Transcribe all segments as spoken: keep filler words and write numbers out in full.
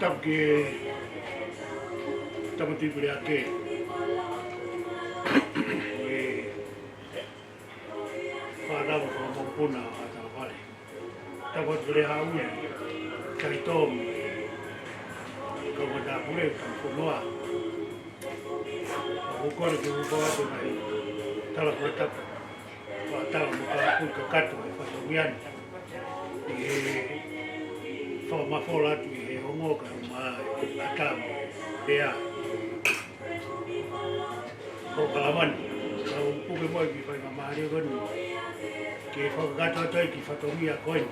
Tapu ki he Tama Tuʻi Pelehake, ko e fānau fakamoʻoni ʻa Talafale. Tapu atu ki he Haʻauli, Taitō mo e kau matāpule, kau fonua. ʻOku ou kole ke u hoko atu mai tala fakatapu, fakatala mo e kau kui kakato he fatongia ni. ʻI he fakamafola atu ʻi he ongo kae ʻumaʻā e ʻata mo e lea. Ko Kalamani, kau puke mo e kiʻi faingamālie ko eni ke fakakakato atu ai e kiʻi fatongia ko eni.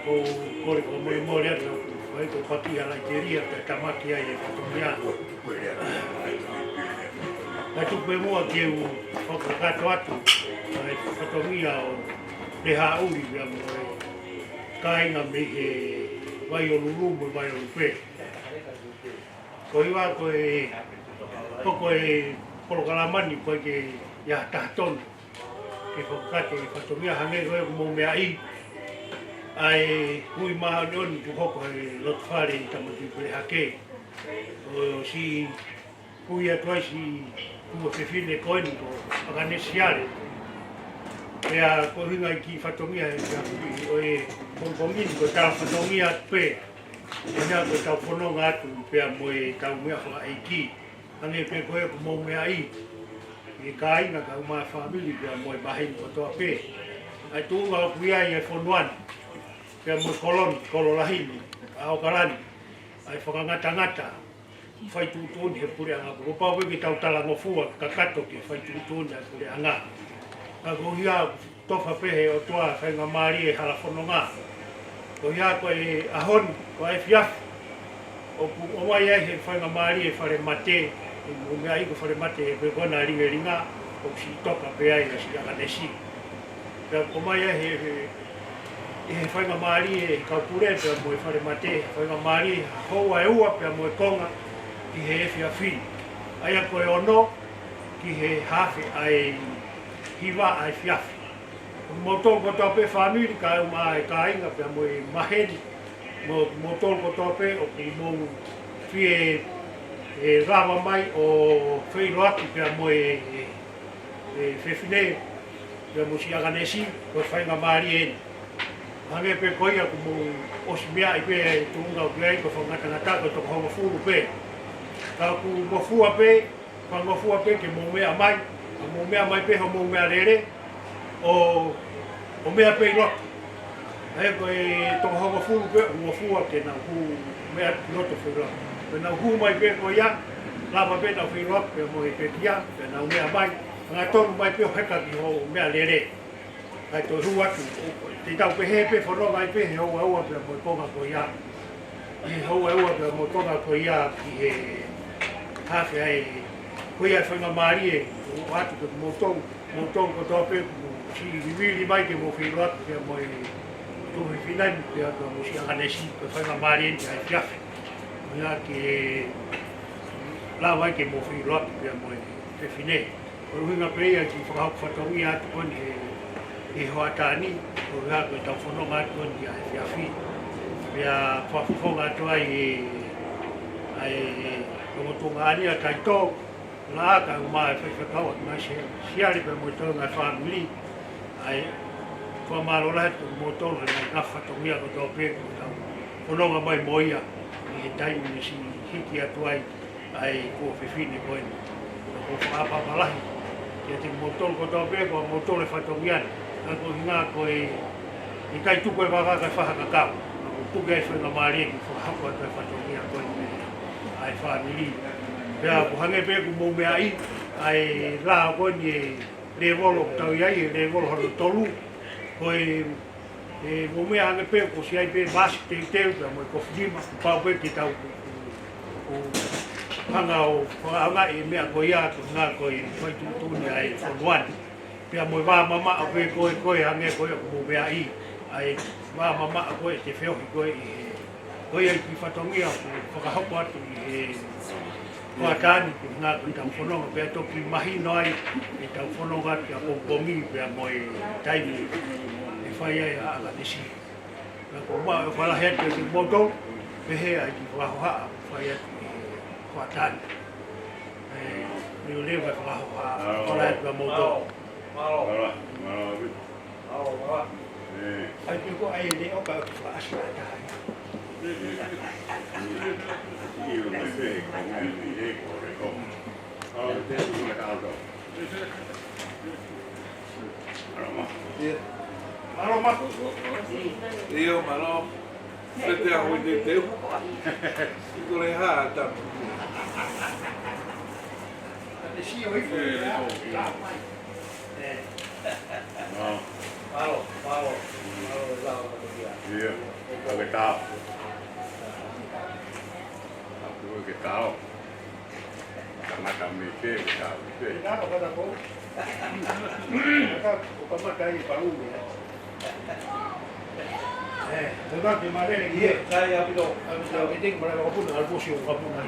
Ko e kole fakamolemole atu, ʻoku fai ko e paki ʻa Laitelia, pea tamaki ai e fatongia. Kae tuku pē muʻa ke u fakakakato atu ʻa e fatongia ʻo Lehaʻuli pea mo e kāinga mei he Vai ʻo Lulu mo e Vai ʻo Lupe. Ko ia ko e, ko e polokalama ni ko e ke ia taha tonu ke fakakakato e fatongia hangē ko e ʻoku mou meaʻi, ʻa e hui māʻoniʻoni kuo hoko he loto fale ʻi Tama Tuʻi Pelehake. ʻO siʻi kui atu ai siʻi tuofefine ko eni ko ʻAkanesi Siale. Pea ko e ʻuhinga e kiʻi fatongia he ʻaho ni ʻo e pongipongi ni ko e tala fatongia atu pē. Ko ia ko ʻetau fononga atu pea mo ʻetau meʻa fakaʻeiki. Hangē pē ko e ʻoku mou meaʻi, ʻi he kāinga kae ʻumaʻā e fāmili pea mo e maheni kotoa pē. ʻA e tuʻunga ʻoku ʻi ai e fonua ni, pea mo e kolo ni, kolo lahi ni ʻa ʻAokalani, ʻa e fakangatangata, fai tuʻutuʻuni he puleʻanga. Kuo pau pē ke tau talangofua kakato ke fai tuʻutuʻuni ʻa e puleʻanga. Ka ko ia, tofa pē he ʻOtua e faingamālie e hala fononga. Ko ia ko e ʻaho ni, ko e efiafi, ʻoku ʻomai ai he faingamālie e fale mate, ʻi he mou meaʻi ko e fale mate ʻe pē ko ena lingelinga, ʻoku siʻi toka pē ai ʻa siʻi ʻAkanesi. Pea ʻoku ʻomai ai he, he, he faingamālie e kau pule pea mo e fale mate, faingamālie houa ʻe ua pea mo e konga ʻi he efiafi ni. ʻA ia ko e ono ki he haafe ʻa e hiva ʻa e efiafi. Moutolu kotoa pē fāmili, kae ʻumaʻā e kāinga pea mo e maheni, mo, moutolu kotoa pē ʻoku mou fie, e, lava mai ʻo feʻiloaki pea mo e, e, e fefine, pea mo siʻi ʻAkanesi, ko e faingamālie eni. Hangē pē ko ia kuo mou ʻosi meaʻi pē e tuʻunga ʻoku ʻi ai, ko e fakangatangata ko e toko hongofulu pē. Ka ʻoku ngofua pē, fangofua pē ke mou meʻa mai, ka mou meʻa mai pē hoʻomou meʻalele, ʻo, ʻo meʻa pē ʻi loto. ʻA ia ko e toko hongofulu pē ʻoku ngofua ke nau hū meʻa ʻi loto feʻiloaki. Pea nau hū mai pē ko ia, lava pē nau feʻiloaki pea mo e pekia, pea nau meʻa mai, hangatonu mai pē ʻo heka ki hoʻo meʻalele. Kae toe hū atu, te tau pehē pē fononga ai pē he houa ʻe ua pea mo e konga ko ia. He houa ʻe ua pea mo e konga ko ia ki he haafe ai, ko ia e faingamālie, ʻoatu ke moutolu, moutolu kotoa pē, mou siʻi vivili mai ke mou feʻiloaki pea mo e tuofefine ni, pea mo siʻi ʻAkanesi, ko e faingamālie eni ki he efiafi. Ia ke lava ai ke mou feʻiloaki pea mo e fefine. Ko e ʻuhinga pē ia ki he fakahoko fatongia atu ko eni he, he hoʻatā ni, ko e ʻuhinga ko ʻetau fononga atu ko eni ki he efiafi. Pea fakafofonga atu ai e, ʻa e, ko e motuʻanga ʻa Taitō, Laʻā kae ʻumaʻā e faifekau ʻa Maise Siale pea mo e toenga e fāmili. ʻA e, fakamālō lahi atu moutolu he ngaahi fatongia kotoa pē kuo tau fononga mai mo ia ʻi he taimi ne siʻi hiki atu ai ʻa e tuofefine ko eni. Ko e fakaʻapaʻapa lahi kiate kimoutolu kotoa pē, ko moutolu e fatongia ni. Ka ko e ʻuhinga ko e ʻikai tuku e vaka kae fai ha kakau. Ka ʻoku tuku ai e faingamālie ke fakahoko atu e fatongia ko eni ʻa e fāmili. Pea ʻoku hangē pē kuo mou meaʻi ʻa e lao ko eni e lēvolo ʻoku tau ʻi ai, e lēvolo hono tolu. Ko e ʻE, mou meʻa ange pē, kuo ʻosi ʻi ai pē e mask teuteu pea mo e kofu nima, pau pē ke tau ku, ku, ku hanga ʻo fakaʻaongaʻi e meʻa ko ia, ko e ʻuhinga ko e fai tuʻutuʻuni ʻa e fonua ni. Pea mo e vā mamaʻo pē ko ē, ko e hangē ko ia ʻoku mou meaʻi, ʻa e vā mamaʻo ko ē ʻete feohi ko ē ʻi he Ko ia e kiʻi fatongia ʻoku fakahoko atu ʻi he hoʻatā ni, ko e ʻuhinga ko ʻetau fononga pea toki mahino ai ʻetau fononga atu ki he pongipongi pea mo e taimi ʻe fai ai ʻa e ʻakanesi. Pea ʻoku ou ʻofa lahi atu kiate kimoutolu, Pehē ai ki he fakahohaʻa, fai atu ki he hoʻatā ni. ʻE, ni ʻo leva fakahohaʻa, mālō, fala atu ka mou tō. Mālō. Mālō, mālō. Mālō, mālō. ʻE. ʻAi pē ko ʻai le o ka fakaʻasi ʻa taha. ʻIo, mai pē, ko mai, ʻe, ko le ko. Mālō, te u le ka auto. Mālō, mā. ʻIo. Mālō, mā. ʻIo, mālō. Pete a hoi te teu. Ko le ha ta. Te si o i fo. ʻE, le ko. ʻE. Mālō. Mālō, mālō. Mālō, la, la, la. ʻIo. Ka le ka. Ka le ka. Kamata mei ke, ka mei ke. Ka ko kata ko. Ka ko kamata i palu ni. ʻE, ko ka ke mare ni. ʻIo, sai ʻaupito. ʻAupito, ke teki mara ka puna, ʻalu pusi ʻo ka puna.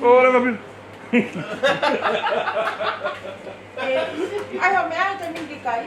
ʻO, ora ka pina. ʻE, ʻai hoʻo meʻa ʻo te mingi kai.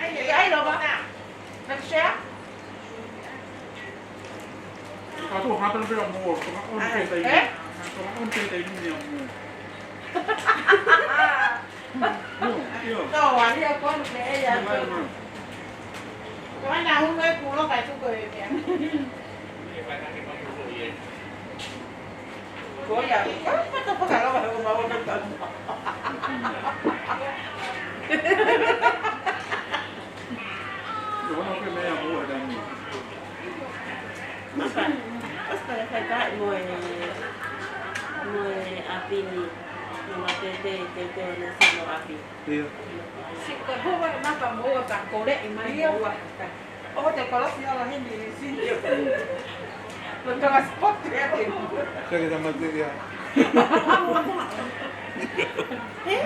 ʻE, ʻai lō, mā. Let's share. Ka tu hata pē a mo, ka on te tai. Ē? Ka on te tai ni a mo. Io, io. Tō, a lia konu ke e ia. Mai, mai. Ko ana hulu e kulo kai tuko e mea. Ko ia, ko ia, ko ia, ko ia, ko ia. Ko hono ke meʻa mo e tangi. Maka, ʻosi ka le fai ka mo e, mo e ʻapi ni, mo ma te te, te te o na sa mo ʻapi. Ia. Si ko hova le mapa mo ua ka kole i mai mo ua. ʻO te kolosi ala heni ni si. Lo tama spot te ake. Seke tama te ia. Ē?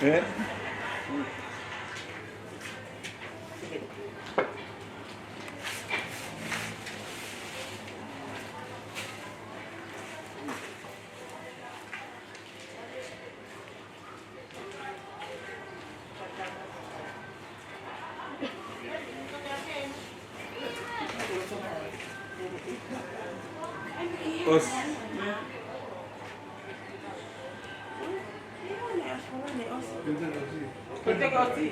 Ē? ʻOsi. Ko te kosi.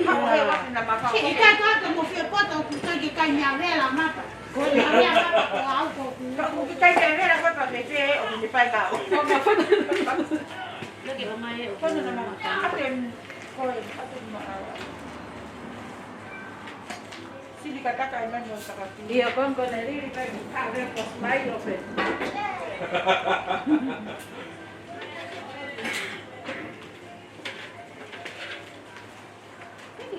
Hau he wasi na maka. ʻIkai ko atu mo fie poto ʻoku ʻikai ke kai mea vela mapa. Ko mea vela mapa ko au ko ku. Ka ʻoku ʻikai ke vela ko pa me te ʻoku ni pai ka. Ko ma fono. Kono na mama. Ate ko e ate ma. Sili ka taka e mani ʻo sakati. Ia ko ko na lili pe ka ve ko smile pe. Ko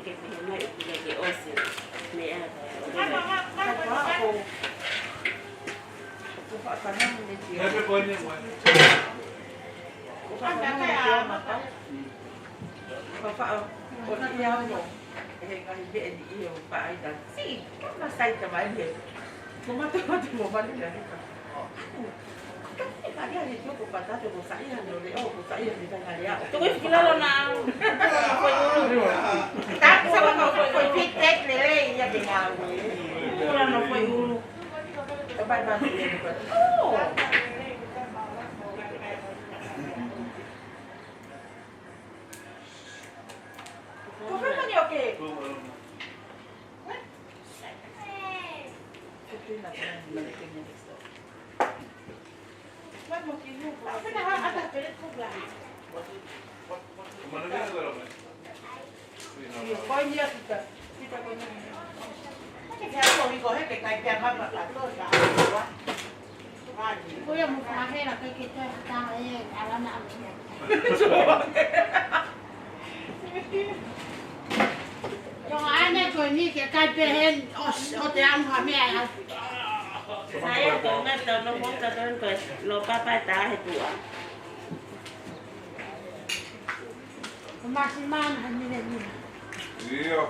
Ke pehē mai ʻoku ʻikai ke ʻosi. Meʻa. Ka ko au, ko, ko faʻa tanam ne tia. Ko faʻa tanam ne tia mata. Ko faʻa, ko ia mo. He ngaahi meʻa ni ʻio paʻai ta. Si, ko masai ta mai he. Ko mata mata mo mali na he ka. Toko e ki lalo na. Tapu sa ko ko fit tek lelei ia ke ngāue. Kula no ko ulu. Ka pai pai. Oh. Ko fai mani o ke. Ko ia mo mahela ke ke te ta e ala na. Ko ane ko ni ke kai pehē ʻo, ʻo te anu ha meʻa ʻe au. Sai ʻa ko ngata no mo ka ton ko lo papa ta he tua. Ko masi mana ha mine mine. Ia.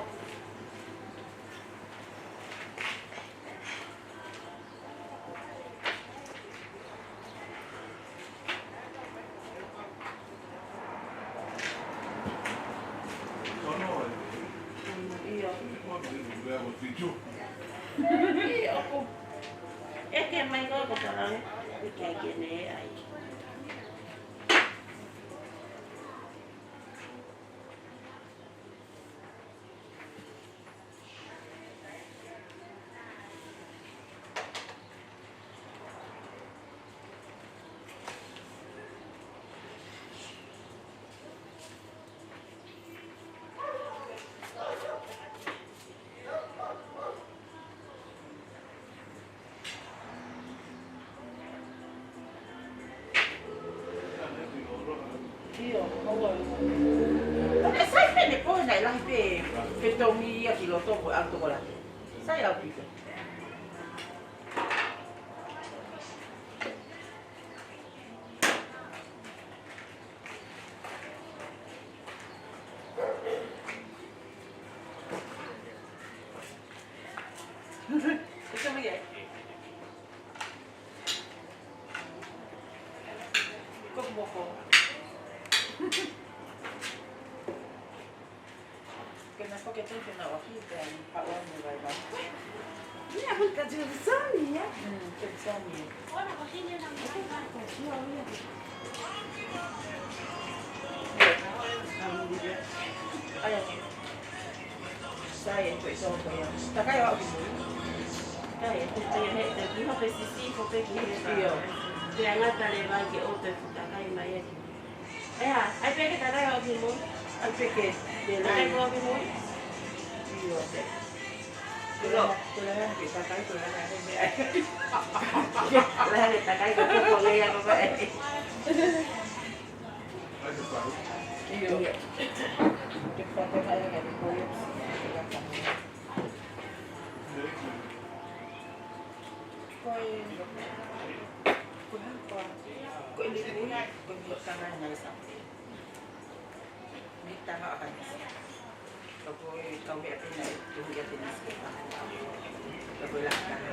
ʻEke mai ko ko talang. ʻIkai ke ne ai. ʻIo, ʻo wau. ʻOku sai pē ne pō nai lahi pē fetongi ia ki loto ko ʻalu toko lahi. Sai ʻaupito. Ito mo ia. Ko moko. Ke na ko ke tau ke na o ki te an pa o ni vai vai. Ia, ko ka tau sani ia. Mm, ke sani ia. Ai, ai. Sai, e ko e so ko ia. Takai o ki mui. Takai, e ko e he te ki ho pe sisi, ko pe ki he. ʻIo. Te anga tale vai ke o te takai mai e ki. ʻEa, ai pē ke takai o ki mui. Ai pē ke te ai o ki mui. ʻIo, te. Kulo. Kulo ke takai, kulo ke takai, kulo ke takai, kulo ke takai. Ko e, ko e hā, ko e, ko e lipui, ko e mihotanga e nai sa. Mihotanga ʻa Kanisi. Ka ko e kau meʻa pē naʻe tuhu ia te nisi ke pā. Ka ko e lahi taha.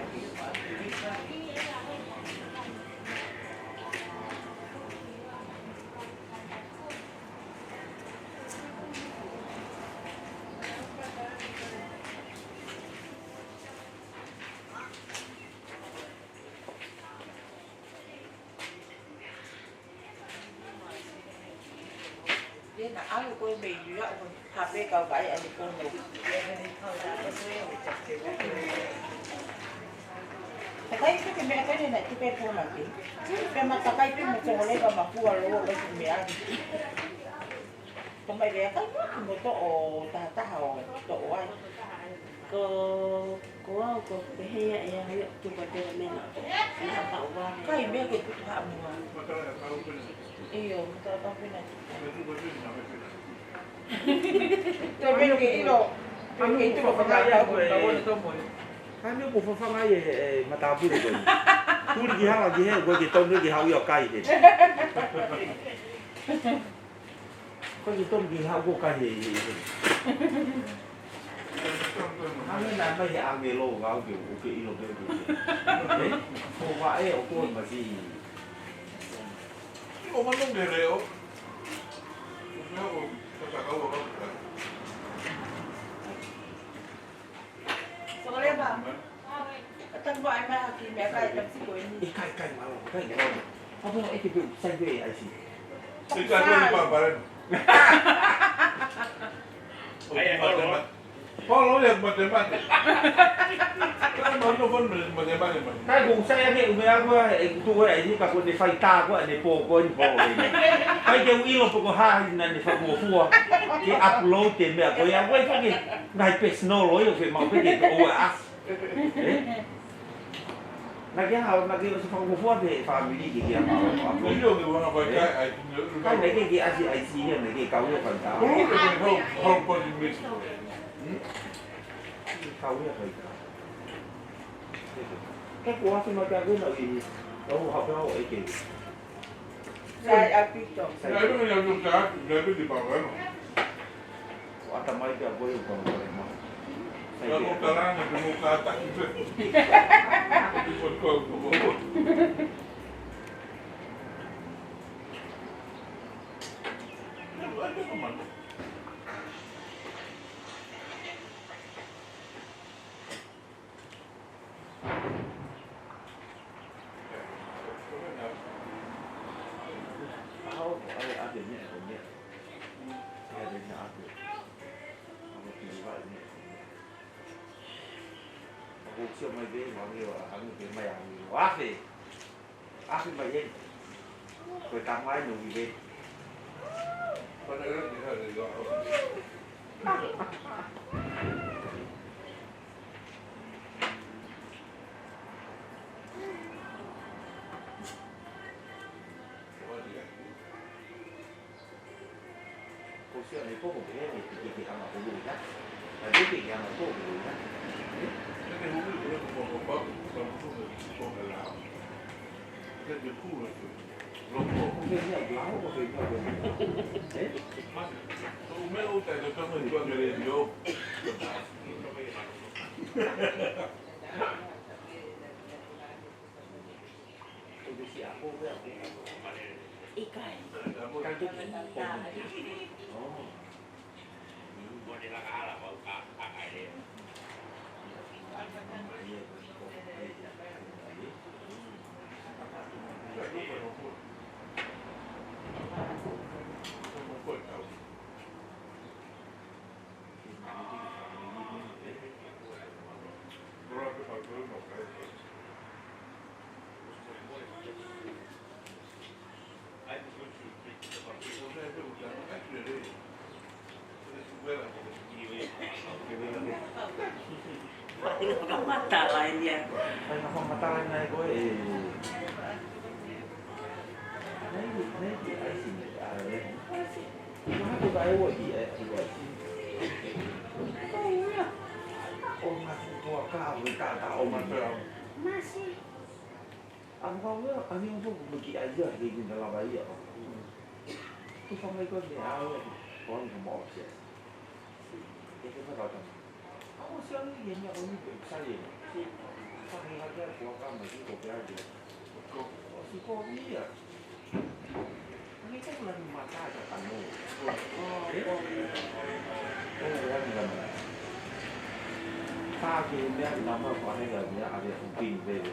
Ia na ʻalu ko e mei ia ko ha pē kau kai ʻani kono. Takai ke te meʻa kai na tupe pona ke. Pea ma takai pē mo te hole ka ma kua loa ka te meʻa. Ko mai lea kai mo ki mo toʻo tahataha ʻo toʻo ai. Ko, ko au ko pehē ia ʻe au ia tuku ʻa te mena. Na ka ua. Kai meʻa ke tuku ha mua. ʻIo, mata ka pena. Toi Mino ke ʻilo, mino ke ʻilo ko e fafanga ia ko e. Ka mino ko e fafanga ia e, e matāpule ko ē. Tuli ki hala ki hē, ko e ke tonu ke haʻu ia ʻo kai hē. Ko e ke tonu ke haʻu ʻo kai hē, hē, hē. Ange na mai he ange lo ngau ke, ʻo ke ʻilo ke, ke. Eh? Ko wa e, ʻo ko e masi. ʻO mano nge leo. Sokaleva. Atan ba ai mai haki me akai taksi ko ini. ʻIkai, ʻikai, mālō, ʻikai, mālō. Apa ʻeke pe sai pe ai si. ʻIkai, ko ini pa, pa. Ai, ai, holo. Holo ia mate mate. Kai mau no fon mate mate mate. Kai ko sai ake ʻume aku ʻe kutu ko e ai ni ka ko ne fai tā ko ʻene pō ko ʻene pō ko ʻene. Kai ke u ʻilo pe ko e hā naʻa ne fakafuofua ke upload e meʻa ko ia ko e fake ngaahi personal ʻo ia ʻo ke mau peke ʻo ʻasi. Eh? Naʻa ke hao, naʻa ke ʻosi fakafuofua pē fāmili ke ke ʻalu ʻo upload. Ko ia ʻo ke vanga fai kai ai. Kai naʻa ke ke ʻasi ai si ia naʻa ke kau ia fai tā. Ko ia ko e hau, hau pati mesi. Hmm? Kau ia fai tā. Ke ko ʻasi mai kia koe naʻa ʻi, ʻo hau pē ʻo ʻeke. Sai ʻaupito. Sai ʻaupito, sai ʻaupito, sai ʻaupito, sai ʻaupito. ʻO ʻata mai kia koe ʻo kau mai. Sai ʻaupito. Ka ko kalanga, ka mo ka taki pe. Ko ko ko ko. Sai ʻaupito, sai ʻaupito. Afe. Afe mai eni. Ko e tamai no ive. Ko e tamai no ive. Ko sia ne koko ke ne ke ke hanga ko lu ya. Ka ke ke hanga ko lu ya. Ke ke hulu ko ko ko ko ko ko la. Ke ke hulu ko. Lo ko. Ko ke ya la ko ke ya ko. Eh? Ko me o ta ko ta ko ko le yo. ʻIkai. Matala ia. Ai, na fakamatala ia ko e. Nai, nai, ai si, ai. Ko hake vai o i, ai, ai, ai. Ko ia. ʻO ngaahi fuakava, ka ta ʻo matala. Masi. ʻA mo kau ia, ʻa ni ʻo ko ki ai ia, ke kina lava ia. Ko fanga i ko ne au ia, ko ni ka mo opsia. Ke ke fai kau tama. ʻA mo si anu ia ni a ko ni pe sai ia. Fanga i hake a fuakava, ki ko ke ai ia. Ko, ʻo si ko ia. Ka ke meʻa ʻi nā mā ko ʻa he upini veve.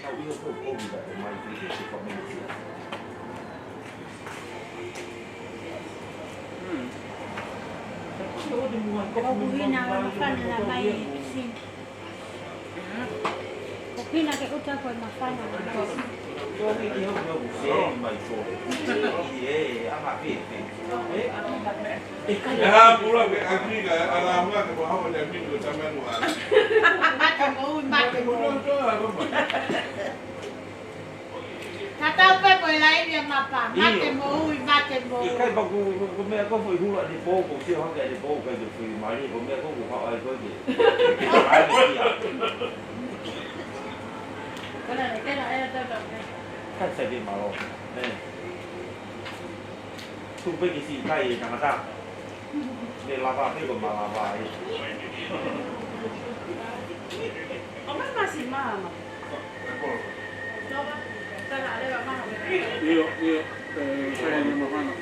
Kau ʻio ko ʻomi ka ʻe mai ki he te komeni sia. Ko kuhina ʻa e mafana na mai si. Ko pina ke uta ko e mafana. Ko ki ki hoku hoku se mai ko. Ē, anga pē pē. Ē, ē, kai. Ē, ha, pula ke aki ka, ala hua ke ko hawa te minu tamanu a. Mate mo, mate mo. Mate mo, to, to, to, to. Tatau pē mo e laini ʻa Mapa. ʻIo. Mate moʻui, mate moʻui. ʻIkai pē ko, ko, ko e meʻa ko ē foʻi hula ʻanepō, ko e sio hake ʻanepō, ʻikai ke fili mali, ko e meʻa ko ē ʻoku haʻu ai ko ē ke, ke ʻai ki ai. Kona ne kena e tau tau. Kai sai pē mālō. Ē. Tuku pē ke siʻi kai e tangata. Ke lava pē ko e malava ē. ʻO mai masi mama. ʻIo, ʻio, ē, sai e mahana.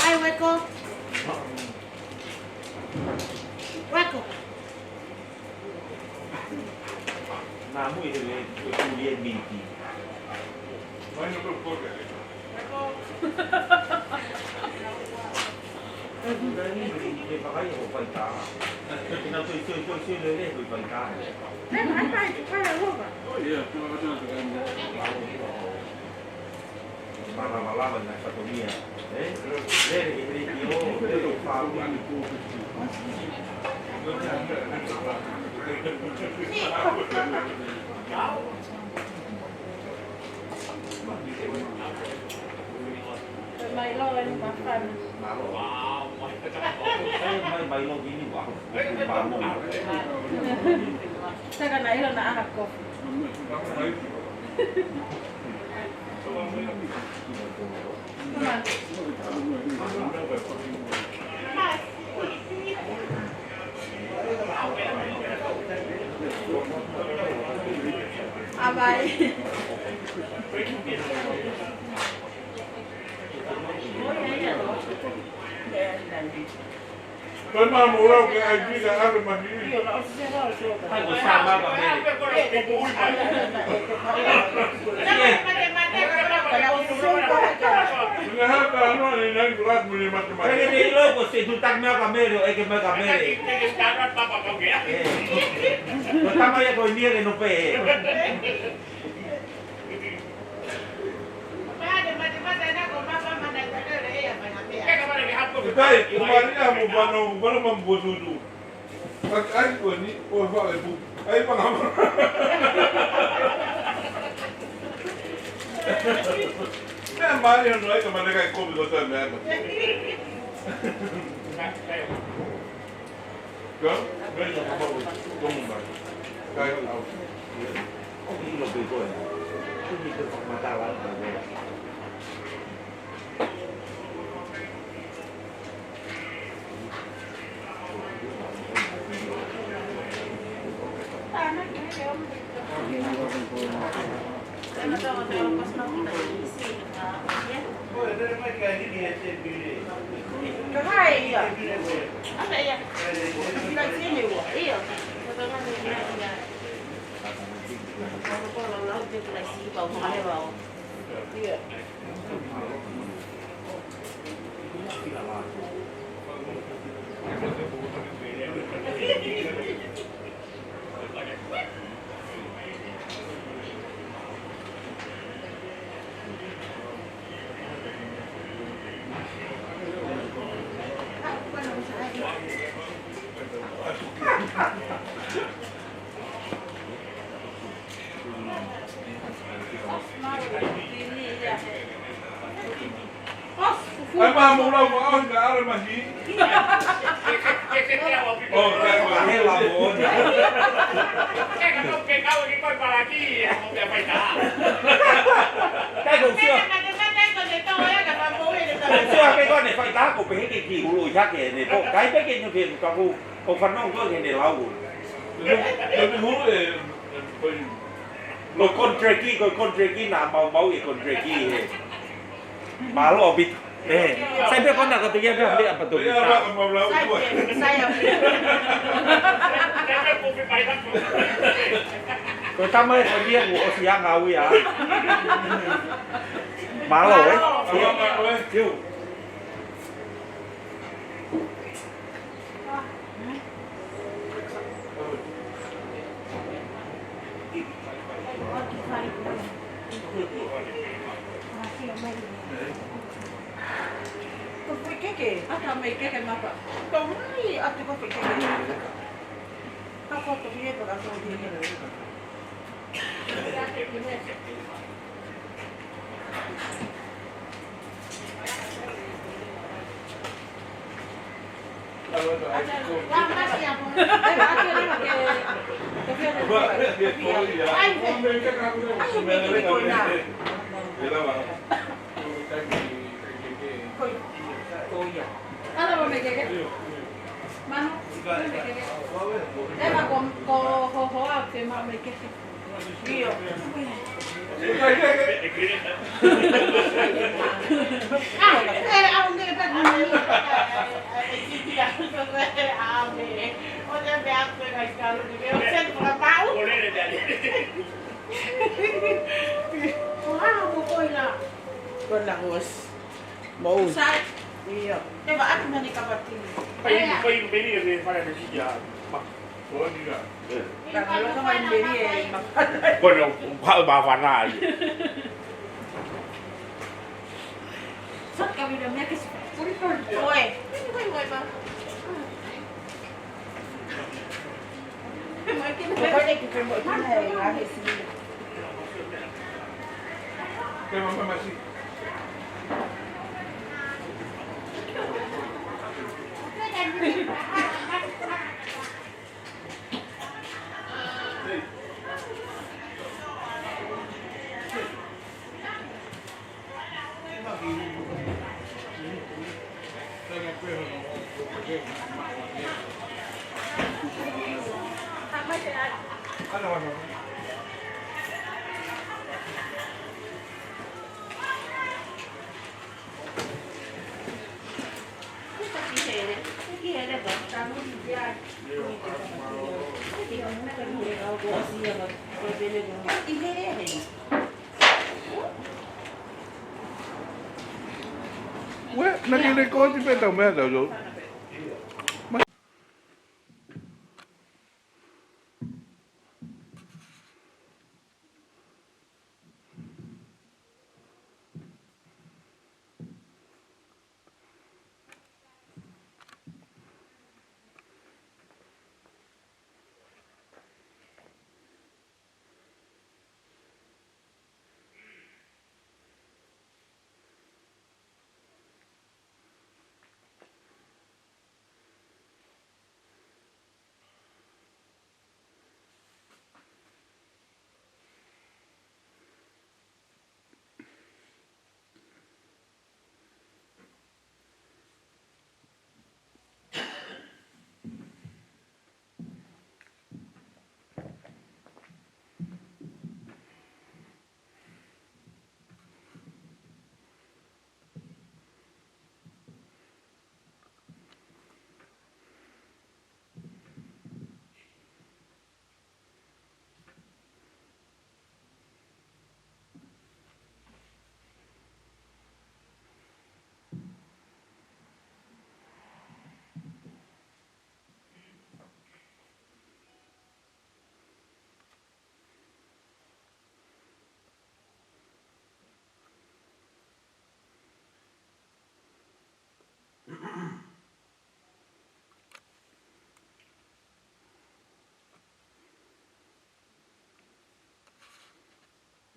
Ai, Weko. Weko. Naʻa mui he me, me kulie miti. Weko. Me pakai ho faitā. Kina toi, toi, toi, toi, lele, ho faitā. Nē, mai pai, tu kai a lova. Ia, tu kai a lova. Malava lava na fatongia. Ē? Lele ke lele ki o, lele ki fāmili. Mai lo e mafana. Mai, mai lo kini wa. Saka na ilo na aha kofi. Toi mā mo lau ke ai pika ake mahi. Hai ko sa ma ka mele. Ina ha ka no ni nai kulat mo ni mate mate. Eke te ilo ko se tu tak mea ka mele, eke mea ka mele. Ko tama ia ko ni eke no pe. Kai, kumari a mo bano, bano mambu tutu. Ai, ai, ko ni, ko fa le bu. Ai, pa ngama. Mea mali no ai ka mane kai komi ko sa mea. Ka, mea ka pa ko mo mai. Kai au. Ko ki lo pe ko e. Ko ki pe pa matala ka ko. Ai, mā, mo lau mo au ka ala mahi. ʻO, ka ko hela mo ona. Kai ko sio. Sio ke ko ne faitā ko pehē ke ki hulu i hake ne po. Kai pe ke nu ke ka ku, ko fanongo ko ke ne lau. Ko hulu e, ko Lo contract, ko contract na mau mau e contract he. Mālō ʻaupito. Ē, sai pē kona ka te kia pē hale apa to. Sai pē, sai ʻaupito. Ko e tama e fai ia kuo ʻosi anga au ia. Mālō, ē? Mālō, mālō, ē? Kiu. Ko e foʻi keke, ʻata mai keke mapa. Tau mai atu ko e foʻi keke. Ka ko e foʻi keke ka ko e foʻi keke. Manu, ʻe ma ko, ko ho hoa pe ma me ke. ʻIo. ʻE, ʻe, au nge pe ko ni. ʻO te me aku e kai kalu ni, ʻo te fakapau. Ko ha mo ko ila. Ko na hos. Mou. Sai. ʻIo. Te va atu mani kapati. Pai, pai, meni e fara de sija. Ma. Ko ni la. Ka lo ka mai meni e ma. Ko na, ha, ma fana ia. Sot ka vina me ke si. Oi, oi, oi, oi, ma. Ue, naʻá ke lekooti pē tau meʻa tau.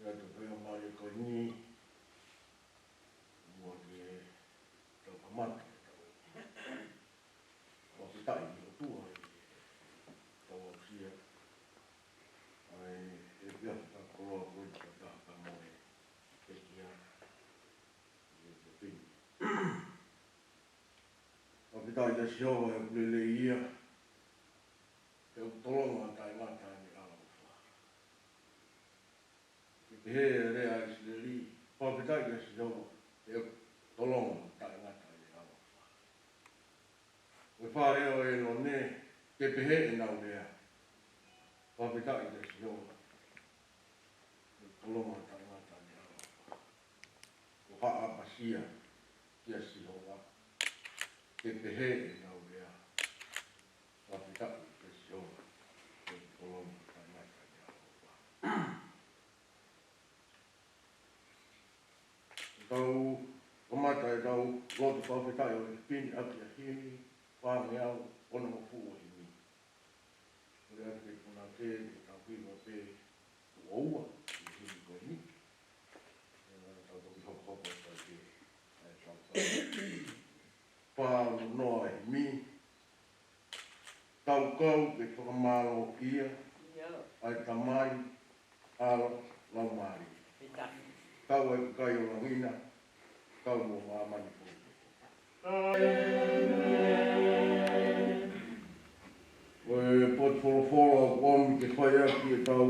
Ia, tau pea mai ko eni, muʻa ke tau kamata, tau fakafetaʻi ki he ʻOtua ʻi heʻetau aʻusia ʻa e efiafi fakakoloa ko eni fakataha pea mo e pekia ʻi he Filipaini. Fakafetaʻi kia Sihova he ʻoku lelei ia, he ʻoku tolonga taʻengata ʻene ʻaloʻofa. Ke pehē ʻe he lea ʻa ʻIsileli, fakafetaʻi kia Sihova, he ʻoku tolonga taʻengata ʻene ʻaloʻofa. Ko e fale ʻo ʻĒlone, ke pehē ʻenau lea, fakafetaʻi kia Sihova, Tolonga taʻengata ʻa Sihova. Ko haʻa ʻapasia kia Sihova, ke pehē ʻenau lea. Fakafetaʻi kia Sihova, ko e tolonga taʻengata ʻa Sihova. Tau kamata ʻetau lotu fakafetaʻi ʻo e pini ʻaki ʻa e himi, fāngeau, ono mo fua himi. Ko e ʻaki e puna ke, ke tau hiva pē, ʻoua, ʻi he himi ko eni. ʻE, tau toki hokohoko atu pē, ʻa e tau fā. Fā noa himi, Tau kau ke fakamālō ia, ʻa e Tamai, ʻAlo, Laumālie. Kau ai ʻa e kakai ʻo langi na, kau mo māmani foki. Ko e potu folofola ʻoku ʻomi ke fai ʻaki ʻetau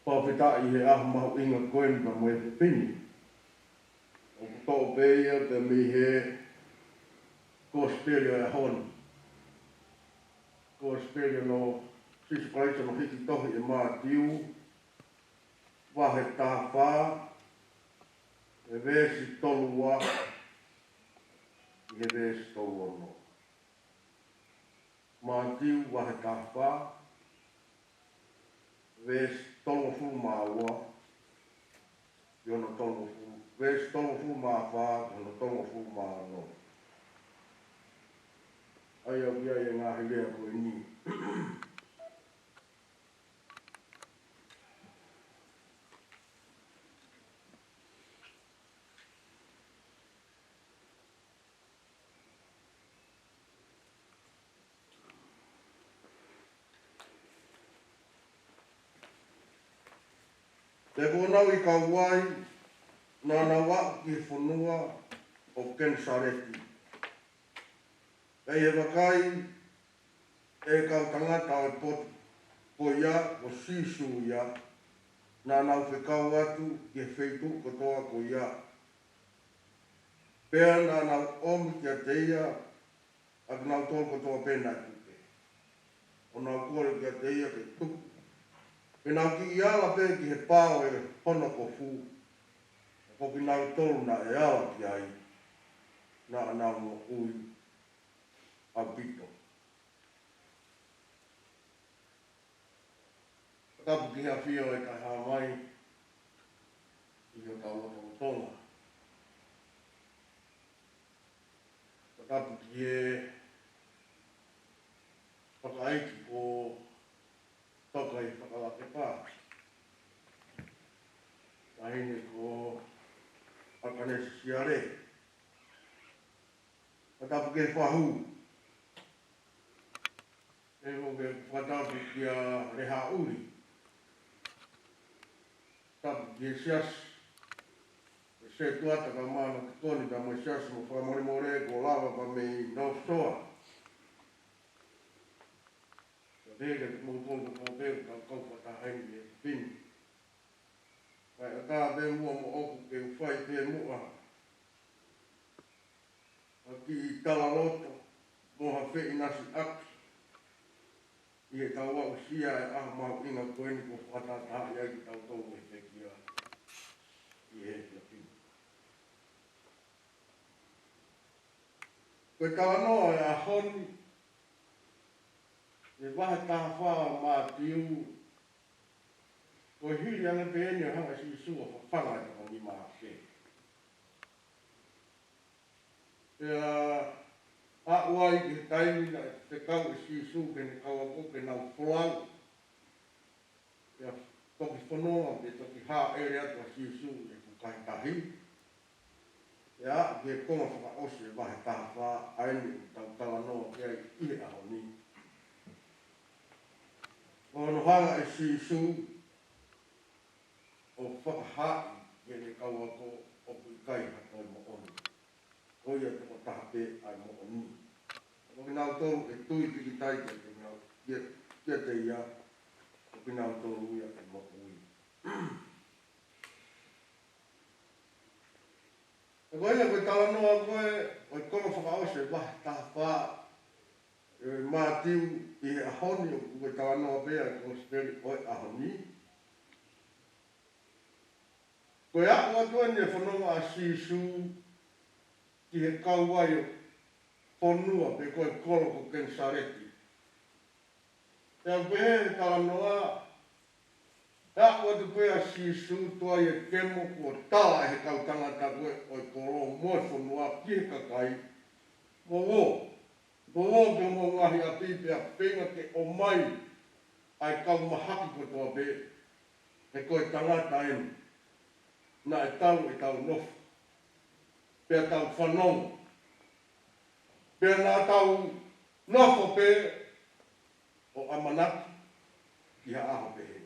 fakafetaʻi he ʻaho mahuʻinga ko eni pea mo e pini. ʻOku toʻo pē ia pē mei he Kosipeli ʻo e ʻaho ni. Kosipeli ʻo Sīsū Kalaisi ʻo hiki tohi ʻe Mātiu, vahe taha fā, ʻi he veesi tolu ua, ʻi he veesi tolu ono. Mātiu vahe taha fā, veesi tolungofulu mā ua, ki hono tolungofulu, veesi tolungofulu mā fā, ki hono tolungofulu mā ono. ʻA ia ʻoku ʻi ai e ngaahi lea ko eni. Pea kuo nau ʻi kauwai, naʻa nau aʻu ki he fonua ʻo Kenesaleti. Pea ʻi he vakai ʻe he kau tangata ʻo e potu ko ia ko Sīsū ia, naʻa nau fekau atu ki he feituʻu kotoa ko ia. Pea naʻa nau ʻomi kiate ia ʻa kinautolu kotoa pē naʻe tupe, ʻo nau kole kiate ia ke tuku, pea nau kiʻi ala pē ki he pao ʻo hono kofu. Ko kinautolu naʻe ala ki ai, naʻa nau moʻui ʻaupito. Tapu ki he ʻafio ʻa e Tamai ʻi hotau lotolotonga. Tapu ki he tangataʻeiki ko Tokaifakalake Pā, taʻahine ko ʻAkanesi Siale. Tapu ki he fahu. ʻE, ʻoku ou fakatapu kia Lehaʻuli. Tapu ki he siasi, ʻa e setuata ka mana ki koni ka mo e siasi mo fakamolemole kuo lava pē mei North Shore. Ka pehē kiate kimoutolu kotoa pē ʻoku tau kau fakataha heni he pini. Kae ʻatā pē muʻa moʻoku ke u fai pē muʻa ha kiʻi talaloto mo ha feʻinasiʻaki ʻi heʻetau aʻusia e ʻaho mahuʻinga ko eni kuo fakatahatahaʻi ai kitautolu ʻe he pekia ʻi he efiafi ni. Ko e talanoa ʻo e ʻaho ni, ʻi he vahe taha fā ʻo Mātiu, ko e hili ange pē eni ʻo hanga ʻe Sīsū ʻo fafanga e toko nima afe. Pea aʻu ai ki he taimi naʻe fekau ʻe Sīsū ki heʻene kau ako ke nau folau. Pea toki fononga, pea toki hāʻele atu ʻa Sīsū ʻi he fukahi tahi. Pea aʻu ki he konga fakaʻosi e vahe taha fā, ʻa eni ʻoku tau talanoa ki ai ʻi he ʻaho ni. Ko hono hanga ʻe Sīsū ʻo fakahaaʻi ki heʻene kau ako ʻoku ʻikai ha toe moʻoni. Ko ia tokotaha pē ʻa e moʻoni. Ko kinautolu ʻe tui pikitai kiate kinau-, kia-, kiate ia, ko kinautolu ia ʻe moʻui. Ko ia ko e talanoa ko ē, ko e konga fakaʻosi e vahe taha fā ʻo Mātiu ʻi he ʻaho ni, ʻoku ko e talanoa pē ʻa e Kosipeli ʻo e ʻaho ni. Ko e aʻu atu eni e fononga ʻa Sīsū ki he kauvai ʻo e fonua pe ko e kolo ko Kenesaleti. Pea ʻoku pehē he talanoa, ʻa ʻoatu pē ʻa Sīsū, tuai e kemo kuo tala ʻe he kau tangata ko ē ʻo e kolo mo e fonua ki he kakai, mou ō, mou ō ki homou ngaahi ʻapi pea feinga ke ʻomai ʻa e kau mahaki kotoa pē, he ko e tangata eni naʻe talu ʻetau nofo, pea tau fanongo, pea naʻa tau nofo pē ʻo ʻamanaki ki ha ʻaho pehē.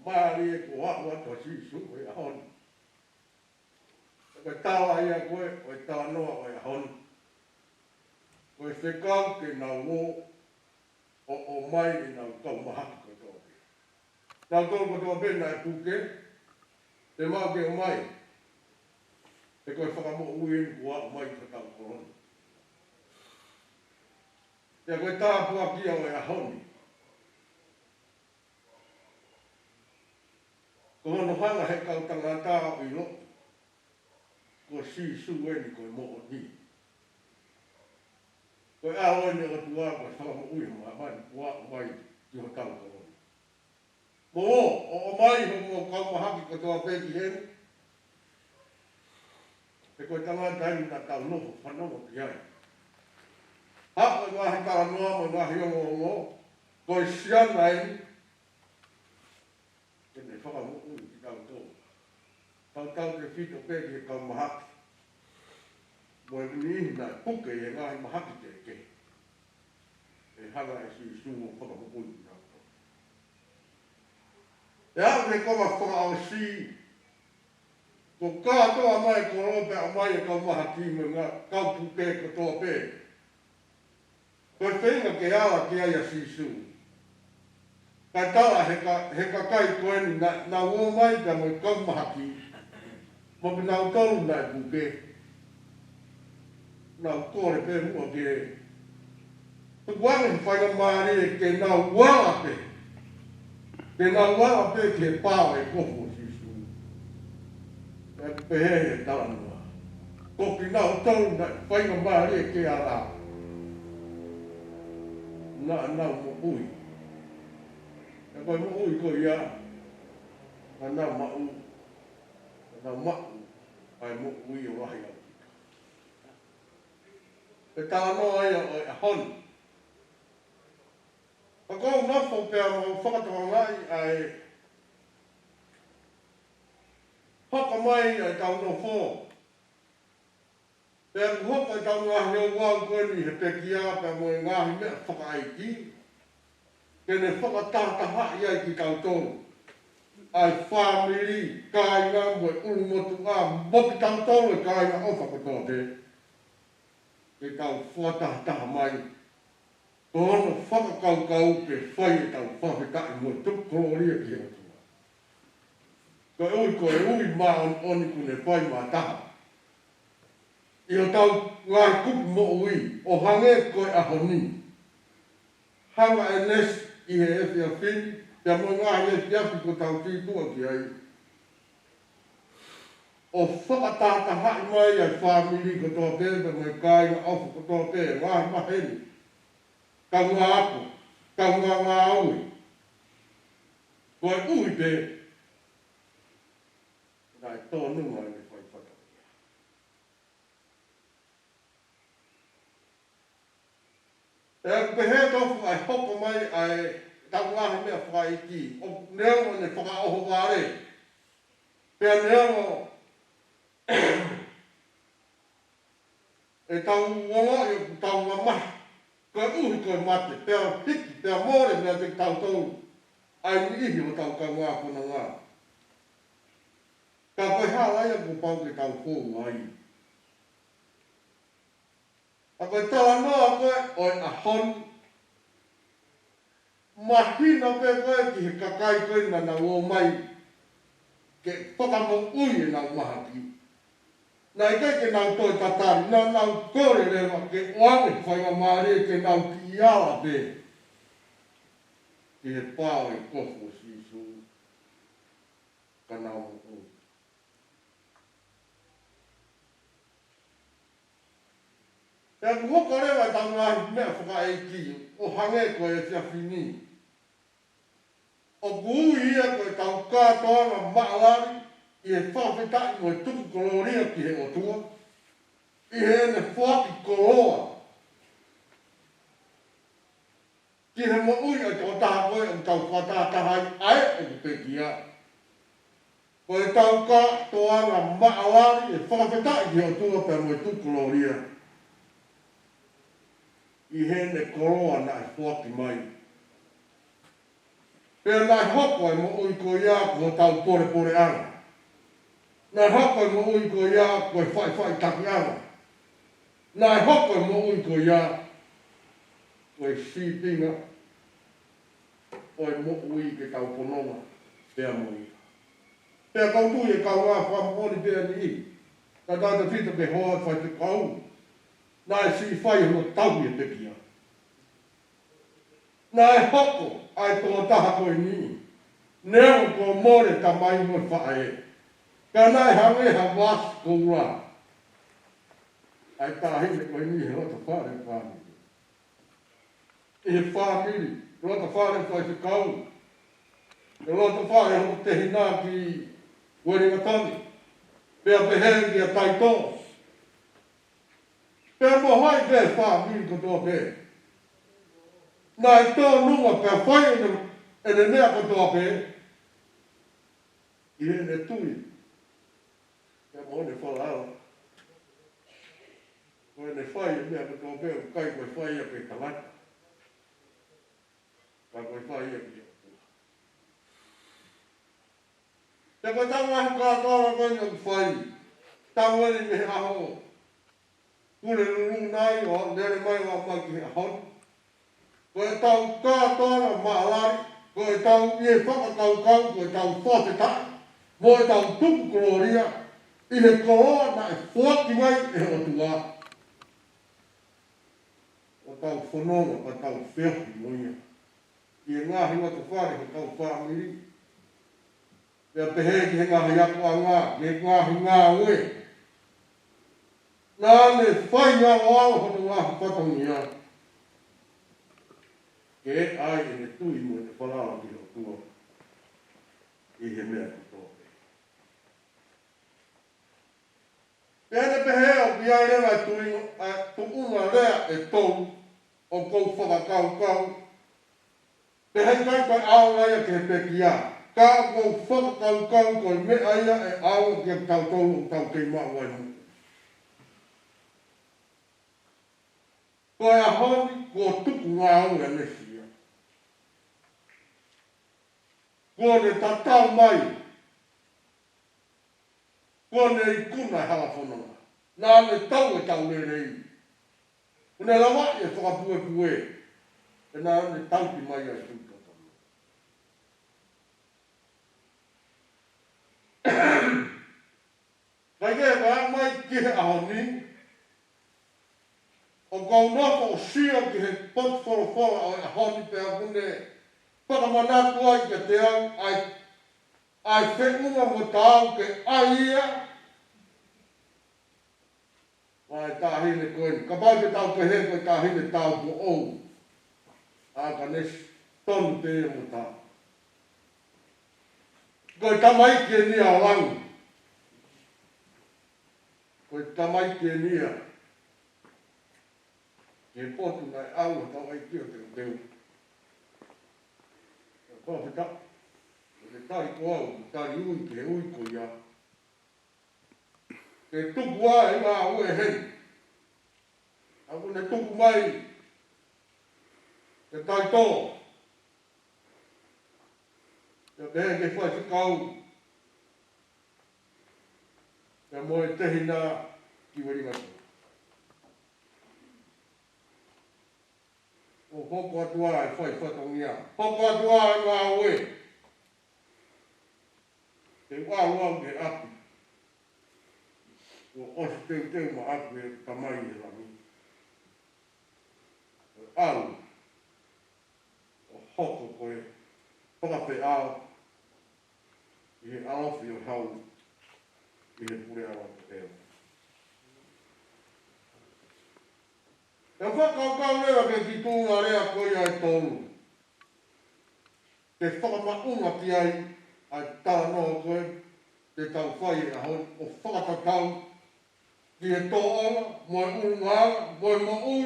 Mālie kuo aʻu atu ʻa Sīsū he ʻaho ni. Ko e tala ia ko ē ʻo e talanoa ʻo e ʻaho ni. Ko e fekau ke nau ō ʻo ʻomai ʻenau kau mahaki kotoa pē. Nautolu kotoa pē naʻe puke, te mau ke ʻomai. He ko e fakamoʻui eni kuo aʻu mai ki hotau kolo ni. Pea ko e tāpuaki ia ʻo e ʻaho ni, ko hono hanga he kau tangata ʻo ʻiloʻi ko Sīsū eni ko e moʻoni. Ko e ʻAlo eni ʻo e ʻOtua, ko e Fakamoʻui ʻo māmani, kuo aʻu mai ki hotau kolo ni. Mou ō ʻo ʻomai hoʻomou kau mahaki kotoa pē ki heni. He ko e tangata eni naʻa tau nofo fanongo ki ai. Haʻu e ngaahi talanoa mo e ngaahi ongoongo, ko e siana eni ke ne fakamoʻui kitautolu. Tautautefito pē ki he kau mahaki mo e niʻihi naʻe puke ʻi he ngaahi mahaki kehekehe. ʻE hanga ʻe Sīsū ʻo fakamoʻui kitautolu. Pea ʻoku ne koma fakaʻosi, ko e kātoa mai e kolo pea ʻomai e kau mahaki mo e ngaahi kau puke kotoa pē. Ko e feinga ke ala ki ai ʻa Sīsū. Kae tala he ka-, he kakai ko eni naʻa nau ō mai pea mo e kau mahaki, mo kinautolu naʻe puke, nau kole pē muʻa ke tukuange he faingamālie ke nau ala pē. Ke nau ala pē ki he pā ʻo e kofu ʻo Sīsū. Pea pehē he talanoa, ko kinautolu naʻe faingamālie ke ala, naʻa nau moʻui. Pea ko e moʻui ko ia naʻa nau maʻu, naʻa nau maʻu ʻa e moʻui ʻo lahi ʻaupito. Ko e talanoa ia ʻo e ʻaho ni. Ka ʻoku ou nofo pea mau fakatokangaʻi ʻa e hoko mai ʻa ʻetau nofo. Pea ʻoku hoko ʻetau ngaahi ouau ko eni he pekia pea mo e ngaahi meʻa fakaʻeiki, ke ne fakatahatahaʻi ai kitautolu, ʻa e fāmili, kāinga mo e ʻulumotuʻa, mo kitautolu e kāinga ʻofa kotoa pē, ke tau fakatahataha mai. Ko hono fakakaukau ke fai ʻetau fakafetaʻi mo e tuku kolōlia ki he ʻOtua. Koeʻuhi ko e ui māʻoniʻoni kuo ne fai maʻataha ʻi hotau ngaahi kupu moʻui, ʻo hangē ko e ʻaho ni. Hanga ʻe Nesi ʻi he efiafi ni, pea mo e ngaahi efiafi kuo tau tūtuuʻa ki ai, ʻo fakatahatahaʻi mai ʻa e fāmili kotoa pē, pea mo e kāinga ʻofa kotoa pē, ngaahi maheni, kaungāako, kaungāngāue. Koeʻuhi pē naʻe tōnunga ʻene fai fakataha. Pea ʻoku pehē tofu ʻa e hoko mai ʻa ʻetau ngaahi meʻa fakaʻeiki, ʻo neongo ʻene fakaʻohovale, pea neongo ʻetau ongoʻi ʻoku tau mamahi, koeʻuhi ko e mate, pea hiki, pea mole meiate kitautolu ʻa e niʻihi ʻo hotau kaungā fononga. Ka ko e hala ia kuo pau ke tau fou ai. Ka ko e talanoa ko ē ʻo e ʻaho ni, mahino pē ko ē ki he kakai ko ē naʻa nau ō mai ke fakamoʻui ʻenau mahaki. Naʻe ʻikai ke nau toe tatali, naʻa nau kole leva ke ʻoange faingamālie ke nau kiʻi ala pē ki he pā ʻo e kofu ʻo Sīsū, ka nau moʻui. Pea ʻoku hoko leva ʻetau ngaahi meʻa fakaʻeiki ʻo hangē ko e efiafi ni. ʻOku ui ia ko ʻetau kātoanga maʻalali ʻi he fakafetaʻi mo e tuku kolōlia ki he ʻOtua, ʻi heʻene foaki koloa ki he moʻui ʻa e tokotaha ko ē ʻoku tau fakatahataha ai ʻa ē ʻoku pekia. Ko ʻetau kātoanga maʻalali ʻe fakafetaʻi ki he ʻOtua pea mo e tuku kolōlia ʻi heʻene koloa naʻe foaki mai. Pea naʻe hoko e moʻui ko ia ko hotau polepoleʻanga. Naʻe hoko e moʻui ko ia ko e faʻifaʻitakiʻanga. Naʻe hoko e moʻui ko ia ko e sīpinga ʻo e moʻui ke tau fononga pea mo ia. Pea ʻoku ou tui ʻe kaungā fakamoʻoni pea ni, ka tau tefito ke hoa faifekau, naʻe siʻi fai hono tauhi e pekia. Naʻe hoko ʻa e tokotaha ko eni, neongo kuo mole e tamai mo e faʻē, ka naʻe hangē ha vasi koula ʻa e taʻahine ko eni he loto fale fāmili. ʻI he fāmili, loto fale faifekau, he loto fale hono tehina ki Uelingatoni, pea pehē kia Taito. Pea mo e houʻeiki pē, fāmili kotoa pē. Naʻe tōnunga pea fai ʻene, ʻene meʻa kotoa pē ʻi heʻene tui pea mo ʻene falala. Ko ʻene fai e meʻa kotoa pē, ʻoku ʻikai ko e fai ia ki he tangata, ka ko e fai ia ki he ʻOtua. Pea ko ʻetau ngaahi kātoanga ko eni ʻoku fai, tau eni mei he ʻaho Pulelulu nai ʻo lele mai ʻo aʻu mai ki he ʻaho ni. Ko ʻetau kātoanga maʻalali, ko ʻetau ʻi he fakakaukau, ko ʻetau fakafetaʻi, mo ʻetau tuku kolōlia ʻi he koloa naʻe foaki mai ʻe he ʻOtua. ʻO tau fononga, ʻo tau feohi mo ia ʻi he ngaahi loto fale hotau fāmili. Pea pehē ki he ngaahi akoʻanga, ki he ngaahi ngāue. Naʻa ne fai ʻaloʻalo hono ngaahi fatongia ke ʻai ʻene tui mo ʻene falala ki he ʻOtua ʻi he meʻa kotoa pē. Pea ne pehē ʻoku ʻi ai leva e tuʻunga, ʻa e tuʻunga lea ʻe tolu ʻoku ou fakakaukau. Pea heʻikai ko e ʻaonga ia ki he pekia, ka ʻoku ou fakakaukau ko e meʻa ia ʻe ʻaonga kiate kitautolu ʻoku tau kei maʻu ai moʻui. Ko e ʻaho ni kuo tuku ngāue ʻa Nesia. Kuo ne tatau mai. Kuo ne ikuna e hala fononga. Naʻa ne tau e tau lelei. Kuo ne lavaʻi e fakapuepue. Pea naʻa ne tauhi mai ai e tui totonu. Kae kehe, pea aʻu mai ki he ʻaho ni, ʻoku ou nofo ʻo sio ki he potu folofola ʻo e ʻaho ni pea ʻoku ne fakamanatu ai kiate au ʻa e, ʻa e feʻunga mo taau ke ʻai ia ʻa e taʻahine ko eni. Kapau te tau pehē ko e taʻahine taupoʻou ʻa ʻAkanesi, tonu pē ia mo taau. Ko e tamaiki eni ia ʻo langi. Ko e tamaiki eni ia ki he potu naʻe ʻalu hotau ʻEiki ʻo teuteu. Ko e fakafetaʻi, ko e tali ko au, tali ui ki he ui ko ia. Ke tuku ʻa e ngāue heni. ʻOku ne tuku mai ke taitō. Pea pehē ki he faifekau, pea mo e tehina ki Uelingatoni. ʻO hoko atu ʻa e fai fatongia. Hoko atu ʻa e ngāue. Te u ʻalu au ki he ʻapi. Kuo ʻosi teuteu maʻaku ʻe he Tamai ʻi he langi. Te u ʻalu ʻo hoko ko e fakafeʻao ʻi he ʻalofi ʻo Hau ʻi he puleʻanga ʻo e ʻEiki. Ka fakakaukau leva ki he kiʻi tuʻunga lea ko ia ʻe tolu, ke fakamaʻunga ki ai ʻa e talanoa ko ē te tau fai he ʻaho ni, ʻo fakatatau ki he tōʻonga mo e ʻulungaanga mo e moʻui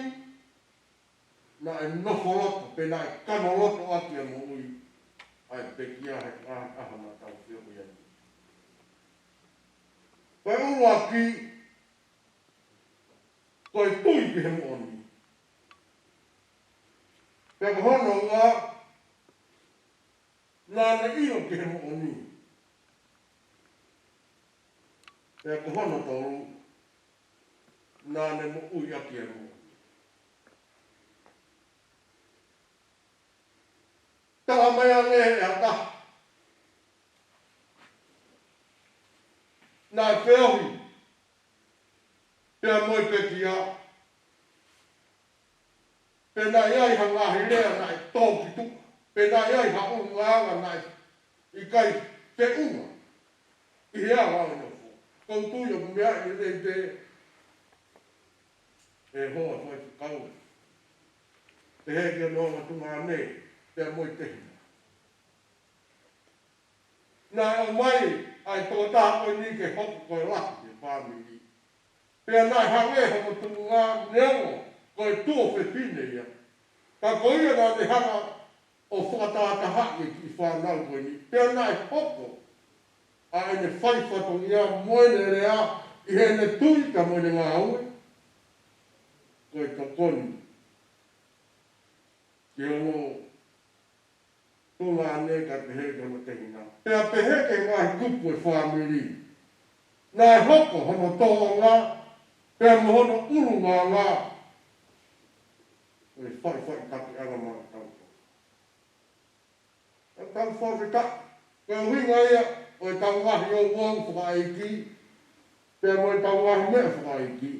naʻe nofo loto, pe naʻe kano loto ʻaki ʻa e moʻui ʻa e pekia he ʻaho, ʻaho naʻa tau feohi ai. Ko e ʻuluaki, ko e tui ki he moʻoni. Pea ko hono ua, naʻa ne ʻilo ki he moʻoni. Pea ko hono tolu, naʻa ne moʻui ʻaki ʻa e moʻoni. Talamai ange ʻe ha taha naʻe feohi pea mo e pekia, pe naʻe ʻi ai ha ngaahi lea naʻe tō ki tuʻa, pe naʻe ʻi ai ha ʻulungaanga naʻe ʻikai feʻunga ʻi he anga ʻo e nofo. Ko u tui ʻoku meaʻi lelei pē ʻe he hoa faifekau, pehē ki hono ongo tuongaʻane pea mo e tehina. Naʻe ʻomai ʻa e tokotaha ko eni ke hoko ko e lahi ʻo e fāmili. Pea naʻe hangē hono tuʻunga neongo ko e tuofefine ia, ka ko ia naʻa ne hanga ʻo fakatahatahaʻi e kiʻi fānau ko eni. Pea naʻe hoko ʻa ʻene fai fatongia mo ʻene lea ʻi heʻene tui ka mo ʻene ngāue, ko e tokoni ki hono tuongaʻane kae pehē ki hono tehina. Pea pehē ki he ngaahi kupu ʻo e fāmili. Naʻe hoko hono tōʻonga pea mo hono ʻulungaanga ʻo e faʻifaʻitakiʻanga maʻatautolu. Tau fakafetaʻi. Ko e ʻuhinga ia ʻo ʻetau ngaahi ouau fakaʻeiki, pea mo ʻetau ngaahi meʻa fakaʻeiki,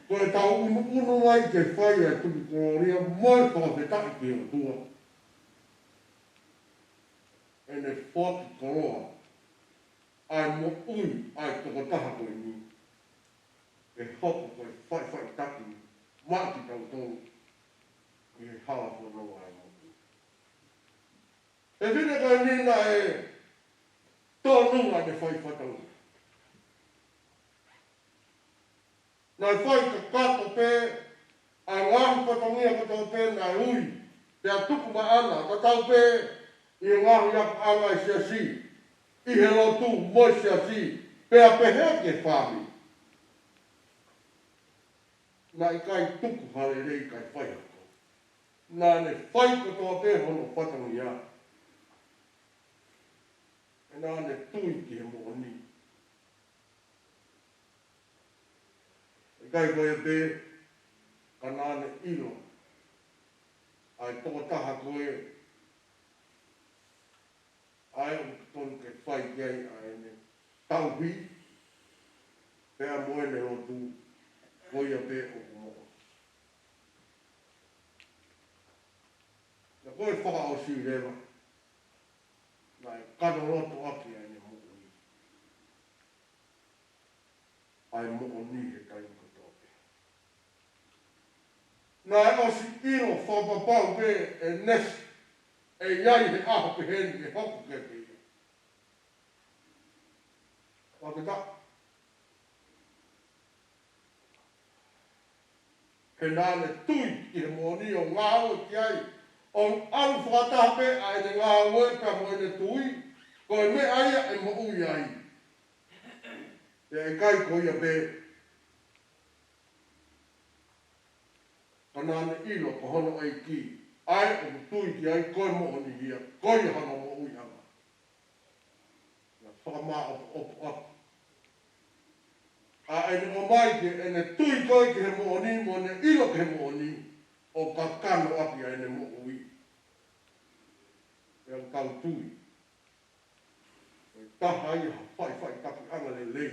ko ʻetau ʻunuʻunu ai ke fai ʻa e tuku kolōlia mo e fakafetaʻi ki he ʻOtua. ʻEne foaki koloa ʻa e moʻui ʻa e tokotaha ko eni, ʻe hoko ko e faʻifaʻitaki maʻa kitautolu ʻi he hala fononga ʻa e moʻui. He fefine ko eni naʻe tōnunga ʻene fai fatongia. Naʻe fai kakato pē ʻa e ngaahi fatongia kotoa pē naʻe ui, pea tuku maʻana, tatau pē ʻi he ngaahi akoʻanga ʻa e siasi, ʻi he lotu mo e siasi, pea pehē ki he fāmili. Naʻe ʻikai tuku ha lelei kae fai ha kovi. Naʻa ne fai kotoa pē hono fatongia. He naʻa ne tui ki he moʻoni. ʻIkai ko ia pē, ka naʻa ne ʻilo ʻa e tokotaha ko ē ʻa ē ʻoku totonu ke fai ki ai ʻa ʻene tauhi, pea mo ʻene lotu, ko ia pē ʻoku moʻoni. Pea ko e fakaʻosi leva, naʻe kano loto ʻaki ʻa ʻene moʻui ʻa e moʻoni he taimi kotoa pē. Naʻe ʻosi ʻilo fakapapau pē ʻe Nesi ʻe ʻi ai he ʻaho pehē ni ʻe hoko kiate ia. Fakafetaʻi. He naʻa ne tui ki he moʻoni ʻo ngāue ki ai, ʻo ʻalu fakataha pē ʻa ʻene ngāue pea mo ʻene tui, ko e meʻa ia ʻe moʻui ai. Pea ʻikai ko ia pē, ka naʻa ne ʻilo ko hono ʻEiki ʻa ē ʻoku tui ki ai, ko e moʻoni ia, ko ia hono moʻuiʻanga. Naʻe fakamāʻopoʻopo ʻaki ʻa ʻene ʻomai ki heʻene tui ko ē ki he moʻoni, mo ʻene ʻilo ki he moʻoni, ʻo kakano ʻaki ʻa ʻene moʻui. Pea ʻoku tau tui ko e taha ia ha faʻifaʻitakiʻanga lelei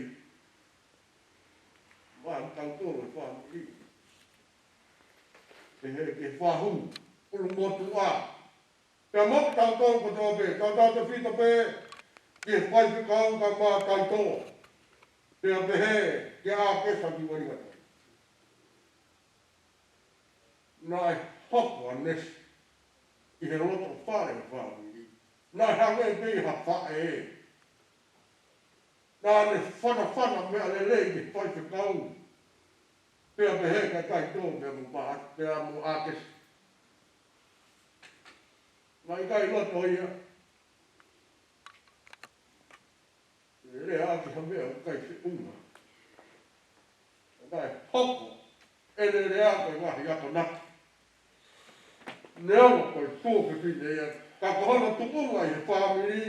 maʻa kitautolu e fāmili. Pehē ki he fahu, ʻulumotuʻa, pea mo kitautolu kotoa pē, tautautefito pē ki he faifekau kae ʻumaʻā kitautolu. Pea pehē kia ʻAkesa ki Uelingatoni. Naʻe hoko ʻa Nesi ʻi he loto fale ʻo e fāmili. Naʻe hangē pē ha faʻē. Naʻa ne fanafana meʻa lelei ki he faifekau. Pea pehē kia Taito pea mo Pā-, pea mo ʻAkesi. Naʻe ʻikai loto ia ke lea ʻaki ha meʻa ʻoku ʻikai feʻunga. Naʻe hoko ʻene lea ko e ngaahi akonaki. Neongo ko e tuofefine ia, ka ko hono tuʻunga ʻi he fāmili,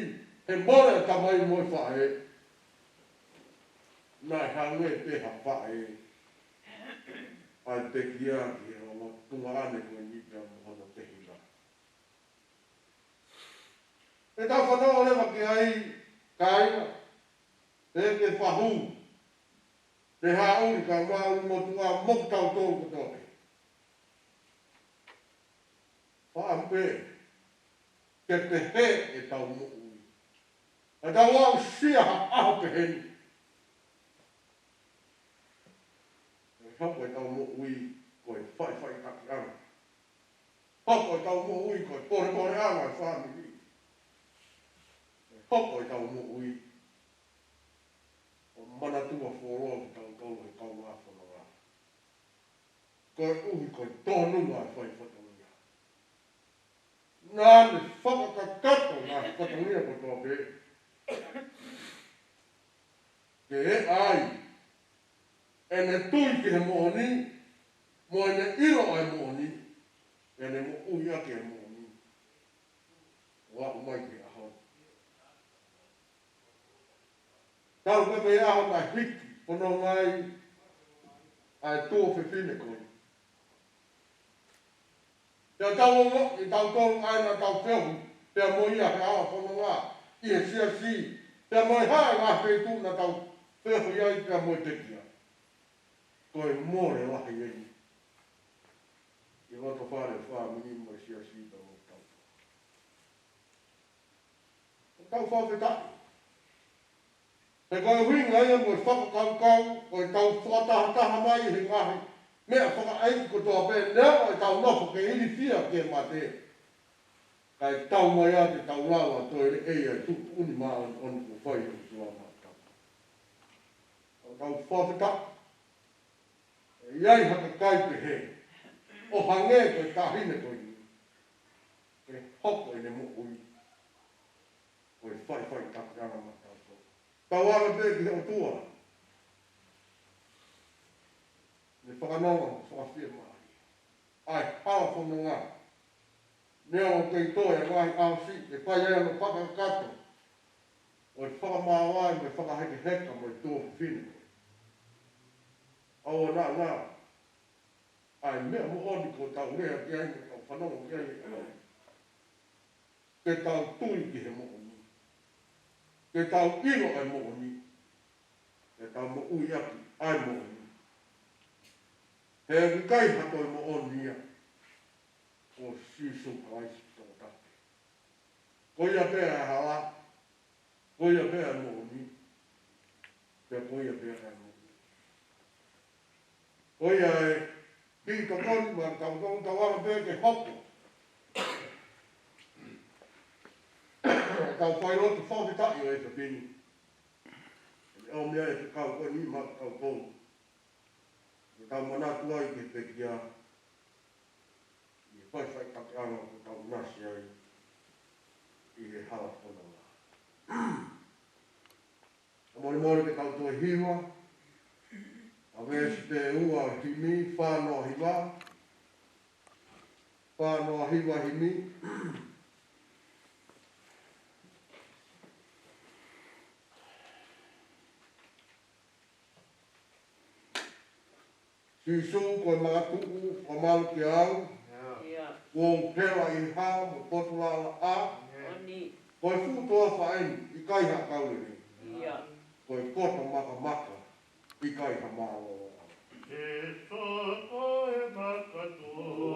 he mole ʻa e tamai mo e faʻē. Naʻe hangē pē ha faʻē ʻa e pekia ki he ongo tuongaʻane ko eni pea mo hono tehina. Pea tau fanongo leva ki ai, kāinga, pea ke fahu, te haʻu ni ka maʻu motuʻa mo kitautolu kotoa pē. Faʻa pē, ke pehē ʻetau moʻui. ʻE tau aʻusia ha ʻaho pehē ni. ʻE hoko ʻetau moʻui ko e faʻifaʻitakiʻanga. Hoko ʻetau moʻui ko e polepoleʻanga ʻo e fāmili. ʻE hoko ʻetau moʻui ʻo manatua fuoloa kitautolu he kaungā fononga. Koeʻuhi ko e tōnunga ʻa e fai fatongia. Naʻa ne fakakakato ngaahi fatongia kotoa pē. Ke ʻe ʻai ʻene tui ki he moʻoni, mo ʻene ʻilo ʻa e moʻoni, ʻene moʻui ʻaki e moʻoni. ʻO aʻu mai ki he ʻaho. Tau ka mei ʻaho naʻe hiki, pono mai ʻa e tuofefine ko ē. Pea tau ongoʻi ʻe tautolu ʻa e naʻa tau feohi pea mo ia he ʻaho fononga ʻi he siasi, pea mo e hā e ngaahi feituʻu naʻa tau feohi ai pea mo e pekia. Ko e mole lahi eni ʻi loto fale fāmili mo e siasi pea mo tautolu. Tau fakafetaʻi. He ko e ʻuhinga ia mo e fakakaukau ʻo ʻetau fakatahataha mai he ngaahi meʻa fakaʻeiʻeiki kotoa pē, neongo ʻetau nofo ke ilifia ke mate, kae tau mai ʻa e tau lava toe leʻei ʻa e tuʻutuʻuni māʻoniʻoni kuo fai ʻe he ʻOtua maʻatautolu. Tau fakafetaʻi. ʻE ʻi ai ha kakai pehē, ʻo hangē ko e taʻahine ko eni, ke hoko ʻene moʻui ko e faʻifaʻitakiʻanga maʻatautolu. Tau ala pē ki he ʻOtua, ne fakanonga fakafiemālie ʻa e hala fononga. Neongo kei toe ʻa e ngaahi ʻaosi, ʻe fai ai hono fakakakato ʻo e fakamāvae mo e fakahekeheka mo e tuofefine. ʻOua naʻa ngalo ʻa e meʻa moʻoni kuo tau lea ki ai mo tau fanongo ki ai. Ke tau tui ki he moʻoni. Ke tau ʻilo ʻa e moʻoni. Ke tau moʻui ʻaki ʻa e moʻoni. He ʻoku ʻikai ha toe moʻoni ia, ko Sīsū Kalaisi toko taha pē. Ko ia pē ʻa e hala, ko ia pē ʻa e moʻoni, pea ko ia pē ʻa e moʻui. Ko ia ē, kiʻi tokoni maʻatautolu, tau ala pē ke hoko. Tau fai lotu fakafetaʻi ʻo e efiafi ni. ʻOmi ʻa e fekau ko eni maʻatautolu. Ke tau manatu ai ki he pekia, ʻi he faʻifaʻitakiʻanga kuo tau ʻinasi ai ʻi he hala fononga. Ka molemole ke tau toe hiva, ʻa e veesi pē ua ʻo e himi, fā noa hiva, fā noa hiva himi. Sīsū, ko e makatuʻu, fakamalu kiate au. ʻIo. Kuo u hela ʻi he hā mo e potu lalaʻā. ʻIo. Ko e fuʻu toafa eni, ʻikai ha kau lelei. ʻIo. Ko e poto makamaka, ʻikai ha mālōlō. Sīsū, ko e makatuʻu,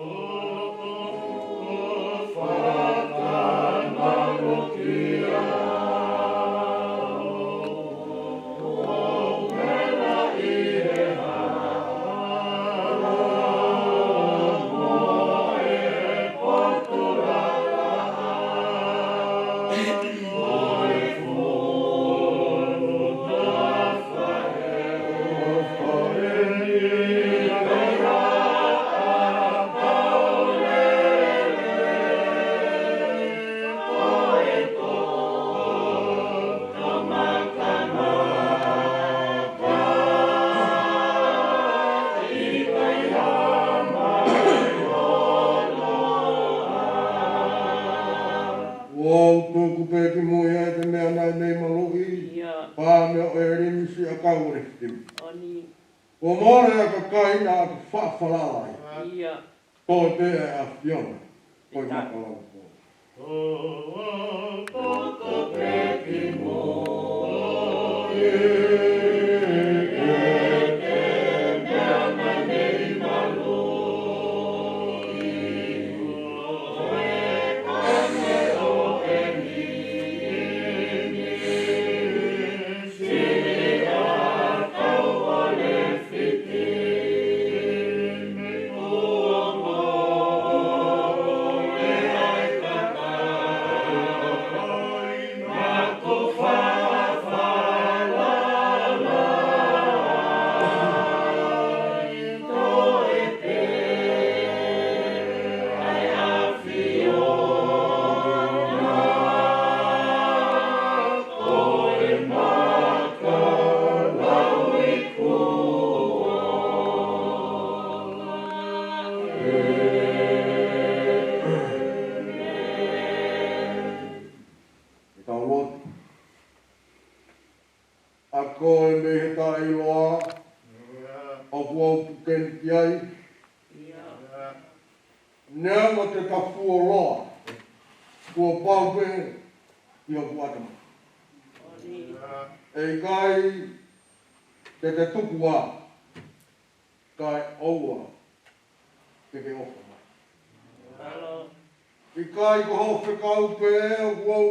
Mole ʻa e kakai naʻa ku faʻa falala ai. Ia. Toe pē ʻa e ʻAfiona ko e makalau ko. Ke tau lotu. ʻA koe mei he taʻeʻiloa ʻoku ou puke ni ki ai. Neongo te ta fuoloa, kuo pau pē ʻi hoku ʻatamai. ʻE ʻikai te te tuku ā, kae ʻoua ke ke ʻofa mai. ʻIkai ko hoʻo fekau pē ʻoku ou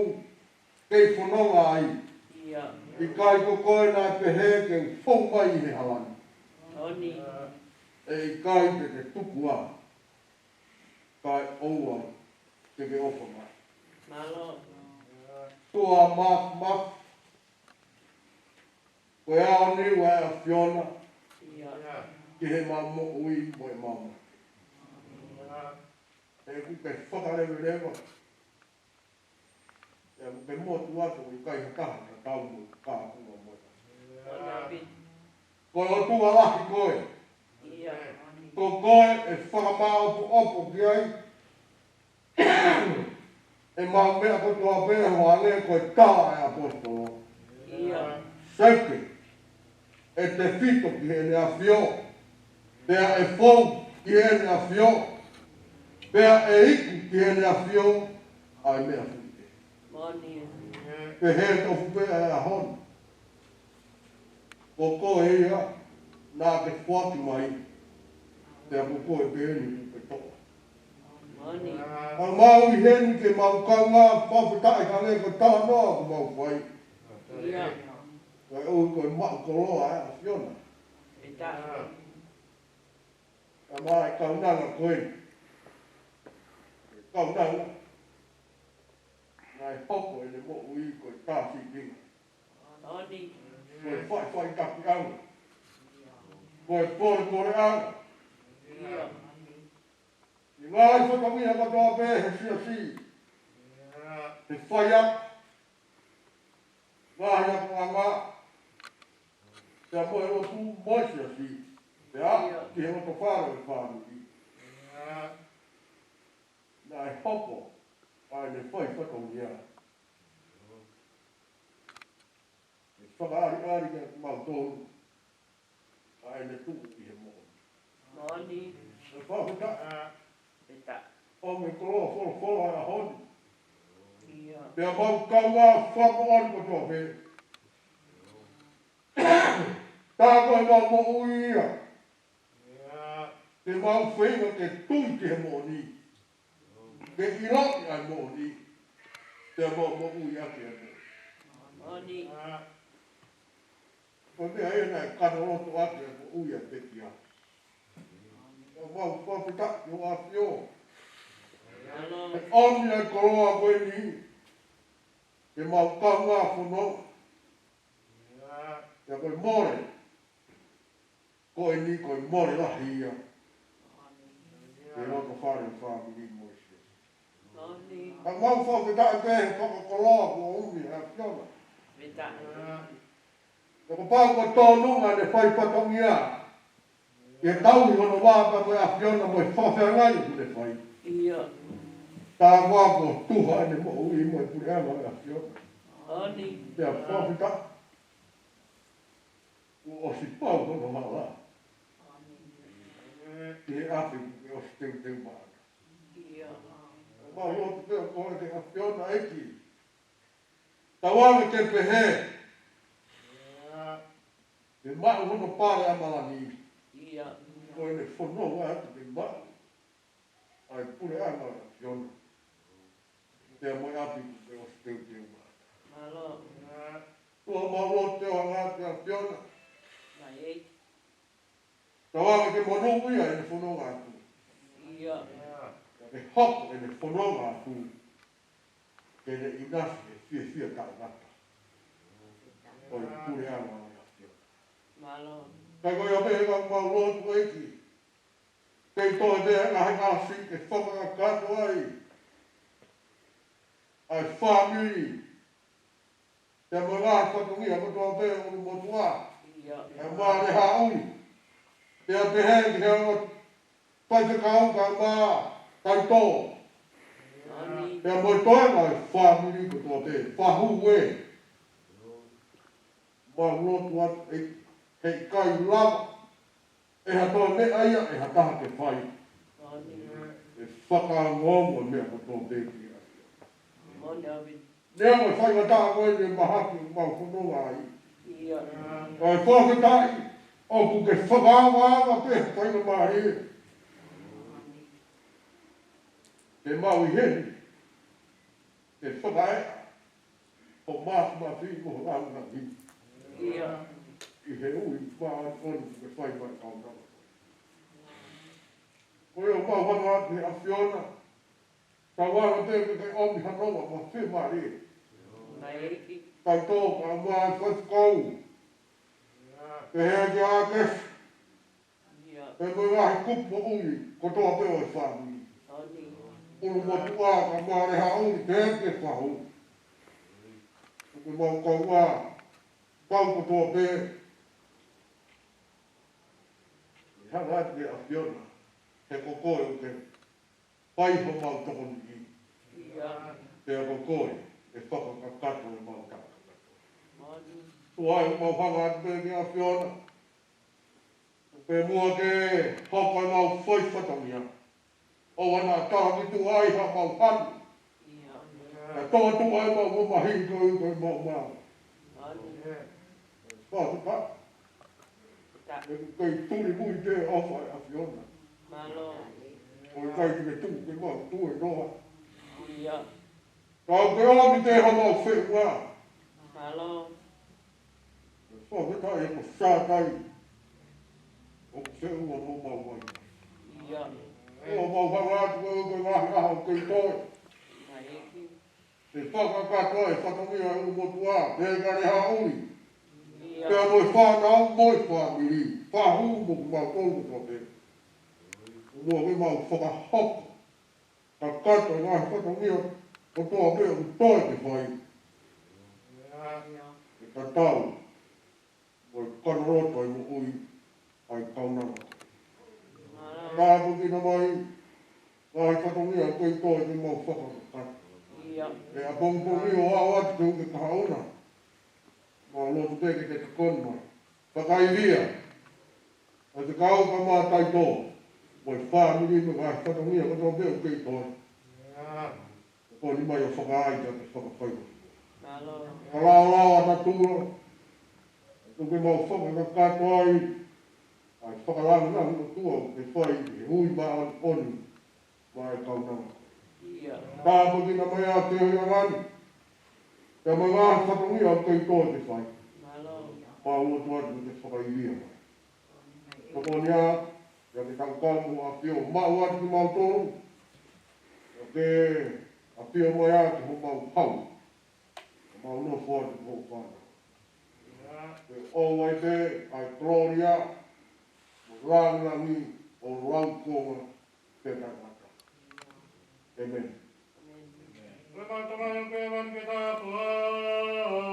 kei fononga ai. ʻIkai ko koe naʻe pehē ke u fou mai ʻi he hala ni. ʻE ʻikai te te tuku ā, kae ʻoua ke ke ʻofa mai. Tuʻa Māfimafi, ko e ʻaoni ʻa e ʻAfiona ki heʻemau moʻui mo ʻemau moʻui. ʻOku ke fakaleveleva, ʻoku ke motuʻa, ʻoku ʻikai ha taha ʻe tatau mo e kāpuna mo e. Ko e ʻOtua lahi koe. Ko koe ʻe fakamāʻopoʻopo ki ai ʻemau meʻa kotoa pē, ʻo hangē ko e tala ʻa e ʻaposetolo. Seke ʻe tefito ki heʻene ʻafio, pea ʻe fou ki heʻene ʻafio, pea ʻe iku ki heʻene ʻafio ʻa e meʻa fuʻu kehe. Pehē tofu pē ʻa e ʻaho ni. Ko koe ia naʻa ke foaki mai, pea ko koe pē eni ʻoku ke toʻo. ʻOku mau ʻi heni ke mau kaungā fakafetaʻi hangē ko e talanoa ʻoku mau fai. Ko e ʻuhi ko e maʻu koloa ʻa e ʻAfiona. Ka mai kaunanga ko eni. Kaunanga. Naʻe hoko ʻene moʻui ko e tākiekina. Ko e faʻifaʻitakiʻanga. Ko e polepoleʻanga. ʻI he ngaahi fatongia kotoa pē he siasi. He faiako. Ngaahi akoʻanga. Pea mo e lotu mo e siasi. Pea ki he loto fale ʻo e fāmili. Naʻe hoko ʻa ʻene fai fatongia. ʻE fakaʻaliʻali kiate kimautolu ʻa ʻene tuʻu ʻi he moʻoni. Moʻoni. ʻE fakafetaʻi. ʻO me koloa folofola ʻa e ʻaho ni. Pea mau kaungā fakamoʻoni kotoa pē. Tā ko ʻemau moʻui ia. Ke mau feinga ke tui ki he moʻoni. Ke ʻiloʻi ʻa e moʻoni. Pea mau moʻui ʻaki ʻa e moʻoni. Ko e meʻa ia naʻe kano loto ʻaki ʻa e moʻui ʻa e pekia. Pea mau fakafetaʻi ki hoʻo ʻAfio. ʻOmi ʻa e koloa ko eni. Ke mau kaungā fononga. Pea ko e mole ko eni ko e mole lahi ia. Ke loto fale fāmili mo e siasi. Ka mau fakafetaʻi pē he fakakoloa kuo ʻomi ʻe he ʻAfiona. Ka kuo pau ko e tōnunga ʻene fai fatongia. Ke tauhi hono vā pea mo e ʻAfiona mo e fakafeangai ʻoku ne fai. Tā koā kuo tuha ʻene moʻui mo e puleʻanga ʻo e ʻAfiona. Pea fakafetaʻi. Kuo ʻosi pau hono hala. ki he ʻapi kuo ke ʻosi teuteu maʻana. ʻIo. Mau lotu pē ʻoku ʻikai ke ʻAfiona ʻEiki. Tauange ke pehē. Ke maʻu hono pale ʻa malangi. ʻIo. Ko ʻene fononga atu ke maʻu ʻa e puleʻanga ʻo e ʻAfiona. Pea mo e ʻapi kuo ke ʻosi teuteu maʻana. Mālō. Tuʻa mau lotu ʻo hanga atu ʻAfiona. Mai ei. Tauange ke monūʻia ʻene fononga atu. ʻIo. Ke hoko ʻene fononga atu ke ne ʻinasi he fiefia taʻengata ʻo e puleʻanga ʻo e ʻAfiona. Mālō. Kae ko ia pē ʻoku mau lotu ʻEiki. Kei toe pē ʻa e ngaahi ʻafi ke fakakakato ai ʻa e fāmili. Pea mo e ngaahi fatongia kotoa pē ʻo e motuʻa. ʻIo. ʻE Male Haʻuli. Pea pehē ki he ongo faifekau kae ʻumaʻā Taitō. Mālō. Pea mo e toenga ʻo e fāmili kotoa pē. Fahu ē. Mau lotu atu ʻEiki, heʻikai lava ʻe ha toe meʻa ia ʻe ha taha ke fai. ʻE fakaongoongo e meʻa kotoa pē ki he ʻAfiona. Neongo e faingataʻa ko eni ʻe mahaki ʻoku mau fononga ai. Kae fakafetaʻi ʻoku ke fakaongoongo pē faingamālie. Ke mau ʻi heni ke fakaeʻa ho māfimafi mo ho lāngilangi. ʻIo. ʻI he ui māʻoniʻoni kuo ke fai mai kaunanga. Ko ia ʻoku mau hanga atu ki he ʻAfiona. Tauange pē ke ke ʻomi ha nonga mo ha fiemālie. Mai ʻEiki. Taitō kae ʻumaʻā e faifekau. Pehē ki ʻAkesi. ʻIo. Pea mo e ngaahi kupu moʻui kotoa pē ʻo e fāmili. ʻUlumotuʻa kae ʻumaʻā Male Haʻuli pea mo e fahu. Ko e mau kauʻa, kau kotoa pē. ʻE hanga atu ki he ʻAfiona, he ko koe ʻoku ke fai homau tokoniʻi. ʻIo. Pea ko koe ʻe fakakakato ʻemau taʻengata. Mālō. Tuʻa ʻoku mau hanga atu pē ki he ʻAfiona. Pea muʻa ke hoko ʻemau foʻi fatongia. ʻOua naʻa tala ki tuʻa ai haʻamau hanu. ʻIo. Pea tō tuʻa ʻemau mamahi ko e, ko ʻemau maau. Mālō. Fakafetaʻi. ʻE kei tuli mui te ʻofa ʻa e ʻAfiona. Mālō. ʻOku ʻikai ke tuku ke mau tue noa. ʻIo. Ka ʻoku ke ʻomi te homau feʻunga. Mālō. Fakafetaʻi ko Sātai. ʻOku feʻunga mo mau mai. ʻIo. ʻOku mau hanga atu ko e ngaahi ʻaho kei toe. Mai ʻEiki. ʻE fakakakato e fatongia ʻo e ʻulumotuʻa, pea kia Male Haʻuli. ʻIo. Pea mo e fānau mo e fāmili, fahu mo kimautolu kotoa pē. Muʻa ke mau fakahoko kakato e ngaahi fatongia kotoa pē ʻoku toe ke fai. ʻE tatau mo e kanoloto ʻa e moʻui ʻa e kaunanga. Tāpuekina mai ngaahi fatongia ʻoku kei toe ke mau fakakakato. ʻIo. ʻE ʻapongipongi ʻo aʻu atu ki he uike kahaʻu na. Mau lotu pē ke ke tokoni mai. Fakaivia ʻa e faifekau kae ʻumaʻā Taitō mo e fāmili mo e ngaahi fatongia kotoa pē ʻoku kei toe. Tokoni mai ʻo fakaai ke fakafai. Mālō. Fakalaolao ʻa natula. Tuku ke mau fakakakato ai ʻa e fakalāngilangi ʻOtua ʻoku ke fai he ui māʻoniʻoni maʻa e kaunanga. ʻIo. Tāpuekina mai ʻa Teoialani. Pea mo e ngaahi fatongia ʻoku kei toe ke fai. Mālō. Mau lotu atu ke fakaivia mai. Tokoni ā, pea ke tau kau mo ʻAfio maʻu atu kimautolu. Pea ke ʻafio mai ā ki homau hau. Mau nofo atu ki hoʻo fānau. Ke ʻoua ʻe pē ʻa e kolōlia, mo e lāngilangi, ʻo laukonga pē taʻengata. ʻĒmeni. Ko e mau tamai ʻoku ke ʻalu ki he tapa.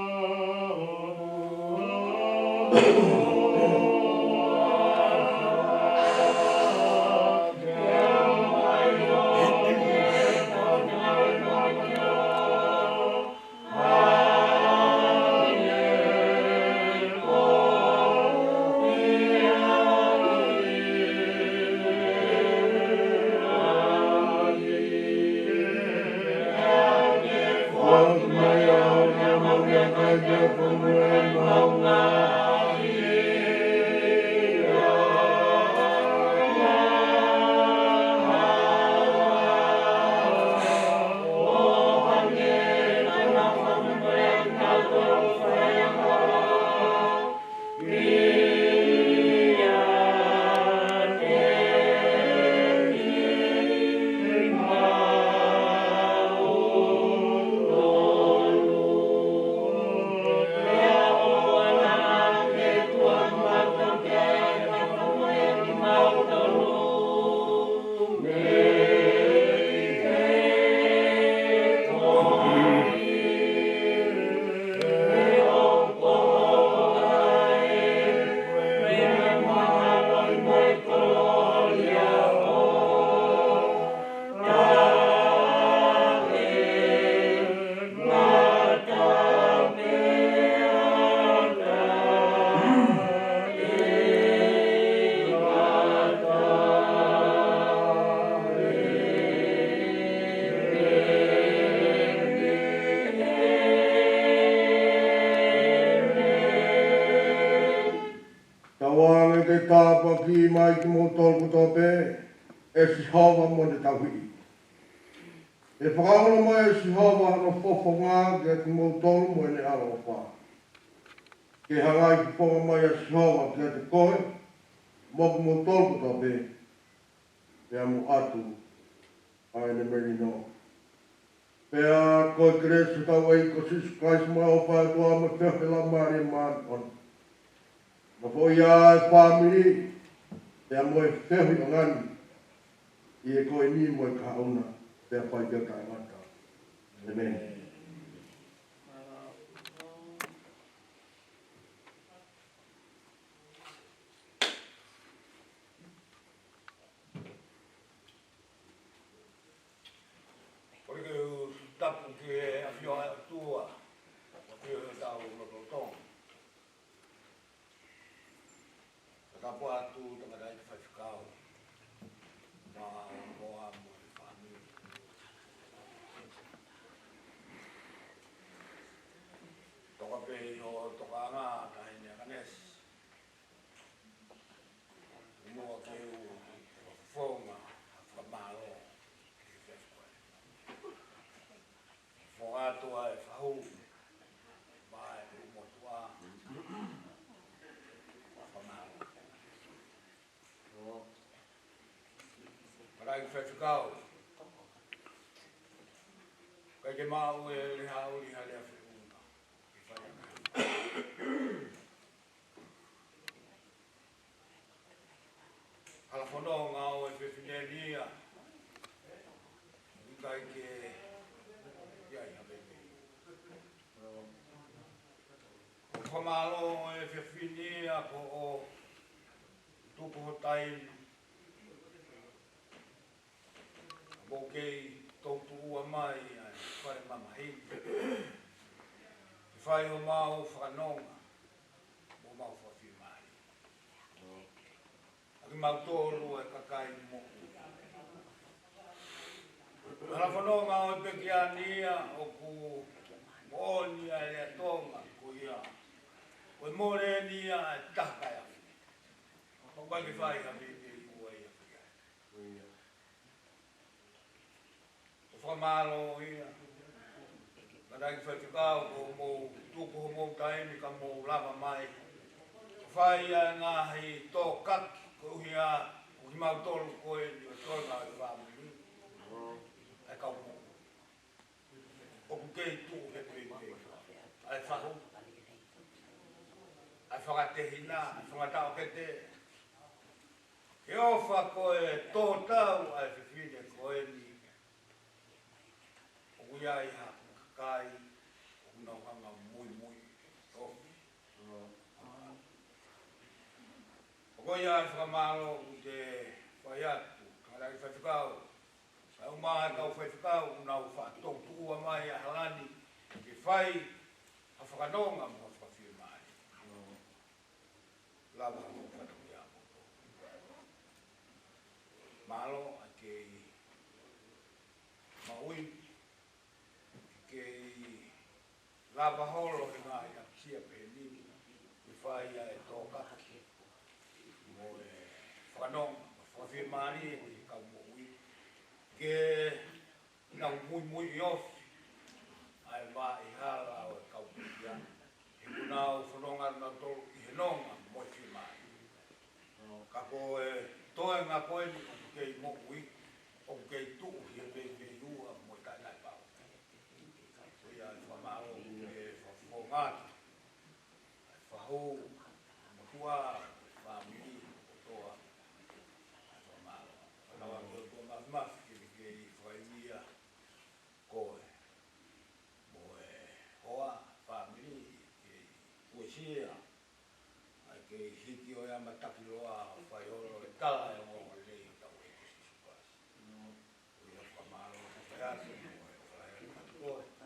Tāpuaki mai kimoutolu kotoa pē, ʻe Sihova mo ʻene tauhi. ʻE fakaongo mai ʻe Sihova hono fofonga kiate kimoutolu mo ʻene ʻaloʻofa. Ke hanga ʻo fofonga mai ʻa Sihova kiate koe, mo kimoutolu kotoa pē, pea mo ʻatu ʻa ʻene melino. Pea ko e kelesi ʻa hotau ʻEiki ko Sīsū Kalaisi mo e ʻofa ʻa e ʻOtua mo e feohi ʻa e Laumālie Māʻoniʻoni, nofoʻia ʻa e fāmili, pea mo e feohiʻanga ni, ʻi he ko eni mo e kahaʻu na, pea fai pē ʻo taʻengata. ʻĒmeni. Kole ke u tapu ki he ʻafio ʻa e ʻOtua, ʻafio ʻi hotau lotolotonga. Fakatapu atu tangataʻeiki faifekau, mo e hoa mo e fāmili. Toka pē ʻi hoʻo tokanga, Taʻahine Akanesi. Muʻa ke u fofonga ha fakamālō ki he efiafi ko eni. Fofonga atu ʻa e fahu maʻa e ʻulumotuʻa, fakamālō. Tangataʻeiki faifekau, ʻikai ke maʻu ʻe Lehaʻuli ha lea feʻunga ke fai ange. Hala fononga ʻo e fefine ni ia, ʻikai ke ʻi ai ha meimei. ʻOku fakamālō ʻa e fefine ni ia ko hoʻo tuku ho taimi, mou kei toutuʻua mai ʻa e fale mamahi, ke fai homau fakanonga, mo homau fakafiemālie. ʻA kimautolu ʻa e kakai moʻui. Hala fononga ʻo e pekia ni ia ʻoku moʻoni ʻa e lea Tonga ko ia, ko e mole eni ia ʻa e taha kaeao. ʻOku ʻikai ke fai ha meimei ua ia pekia. ʻOku fakamālō ia. Tangataʻeiki faifekau, kuo mou tuku homou taimi ka mou lava mai ʻo fai ʻa e ngaahi tokaki, koeʻuhi ko kimautolu ko eni ʻoku tau ngāue fāmili. ʻA e kau moʻui. ʻOku kei tuʻu he meimei ʻa e fahu, ʻa e fakatehina, ʻa e fakataʻokete. He ʻofa ko e tōtau ʻa e fefine ko eni, ʻoku ʻi ai ha kakai ʻoku nau hanga ʻo muimui. ʻOku ʻi ai e fakamālō ʻoku te fai atu, tangataʻeiki faifekau, kae ʻumaʻā e kau faifekau ʻoku nau faʻa toutuʻua mai ʻa e hala ni ke fai ha fakanonga mo ha fakafiemālie. Lava mo fatongia mo. Mālō ʻa e kei maʻu, kei lava holo he ngaahi ʻapisia pehē ni, ke fai ʻa e tokaki mo e fakanonga, mo e fakafiemālie ki he kau moʻui. Ke nau muimui ʻi ofi ʻa e vaʻa hala ʻo e kau Kalisitiane, he ʻoku nau fononga nautolu ʻi he nonga mo e fiemālie. Ka ko e toenga ko eni ʻoku kei moʻui, ʻoku kei tuʻu he meimei ua mo e taʻetaʻepau. Ko ia e fakamālō ke fakafofonga atu ʻa e fahu, motuʻa, fāmili kotoa. Fakamālō. Fakatauange ʻOtua Māfimafi ke ne kei fakaivia koe mo e hoa, fāmili, ke uesia, ʻa e kei hiki ʻo e ʻamataki loa ʻo fai holo e tala ʻo e ongoongolelei ʻo hotau ʻEiki ko Sīsū Kalaisi. Ko ia fakamālō, ko ia te mo e, ko ia te mo e, ko ia te mo e.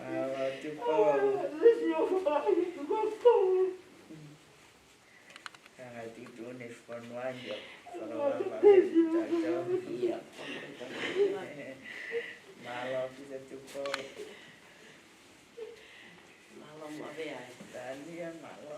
Mālō Tupou. Kāinga, tuʻutuʻuni e fonua ni ʻo fakavavevave kitautolu. Mālō Pita Tupou. Mālō mo e ʻave ai. Tania, mālō.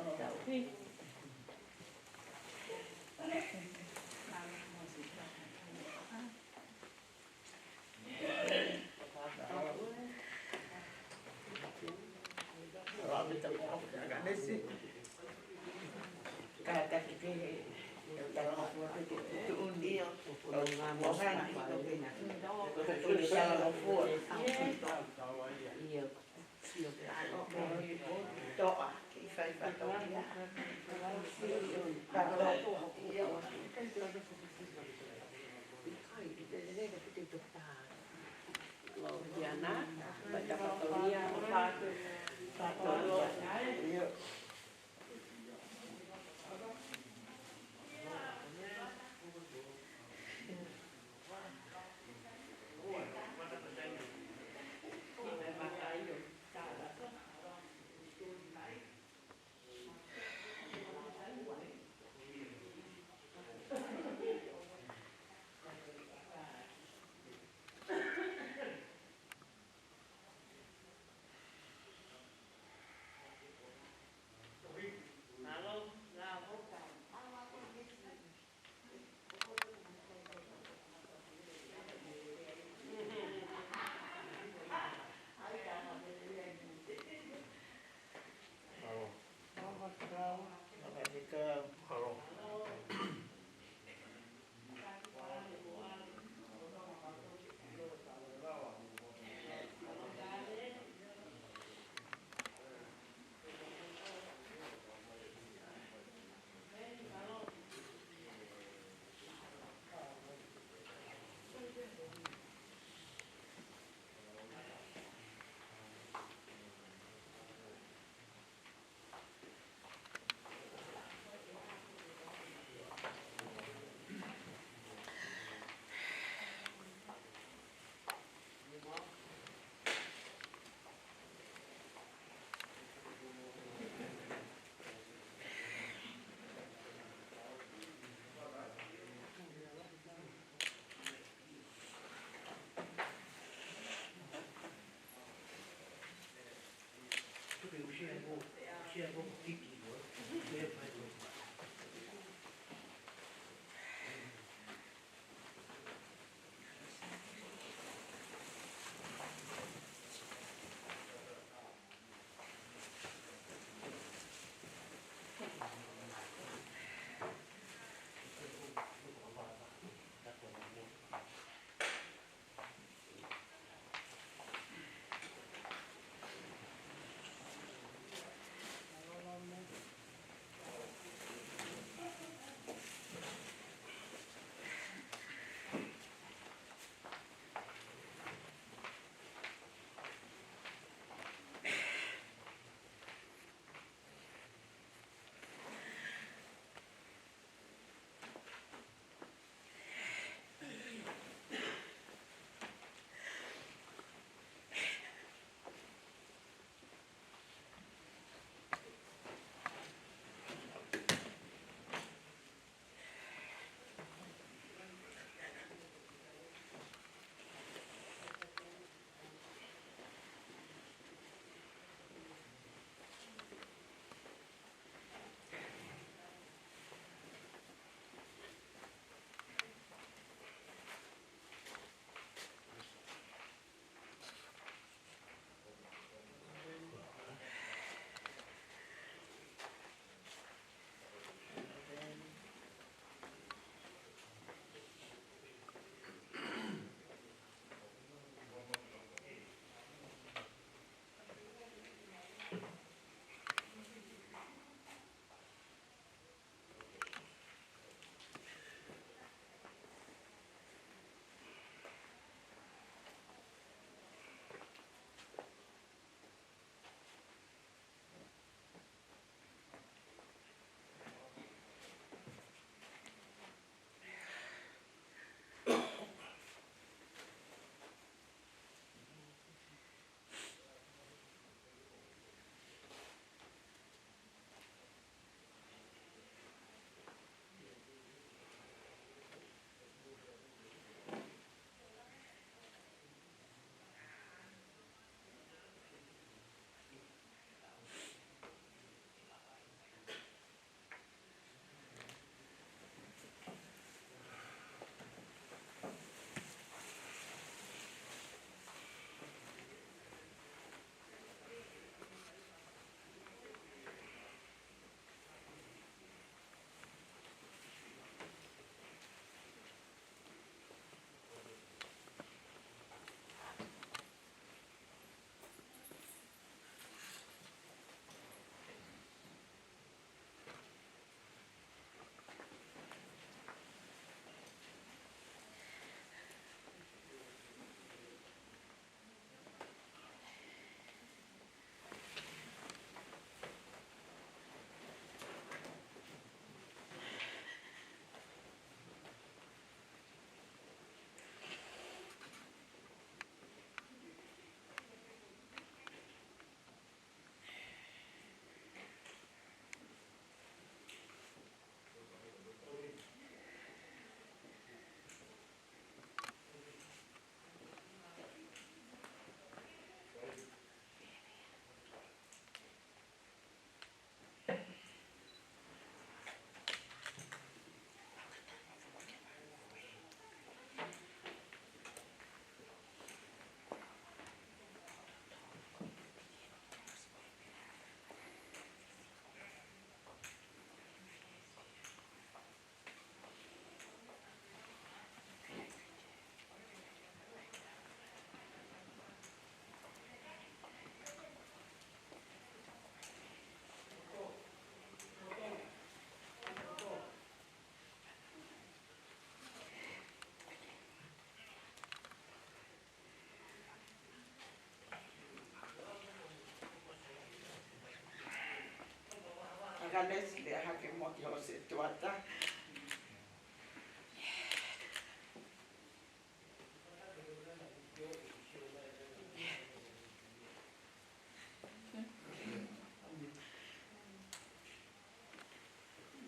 Lesi, lea hake muʻa ki hoʻo setuata.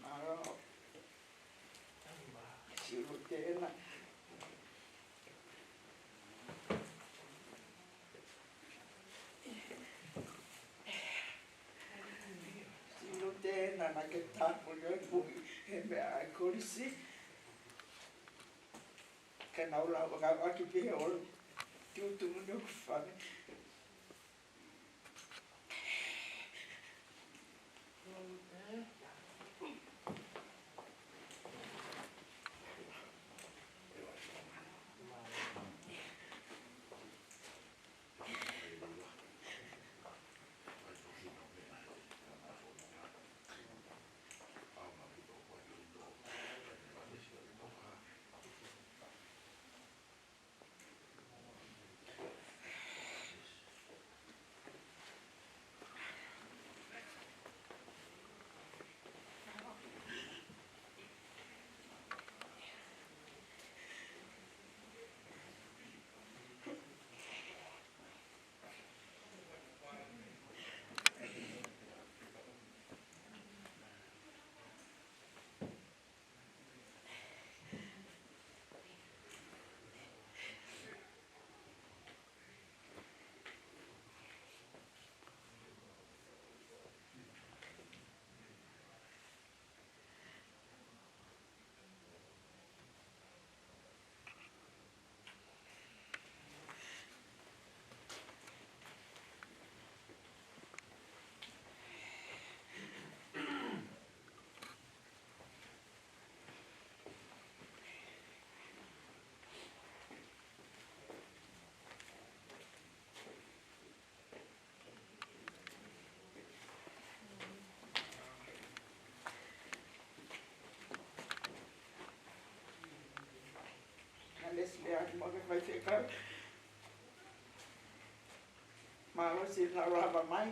Mālō. Siʻi Lutena. Siʻi Lutena, naʻa ke tāpuni ʻo e pui he meʻa ʻa e kolisi. Ka naʻa ku lau ʻaki pē ʻo tuʻutuʻuni ʻeku fanga. Kālesi, lea hake muʻa ki he faifekau. Mālō siʻi lava mai.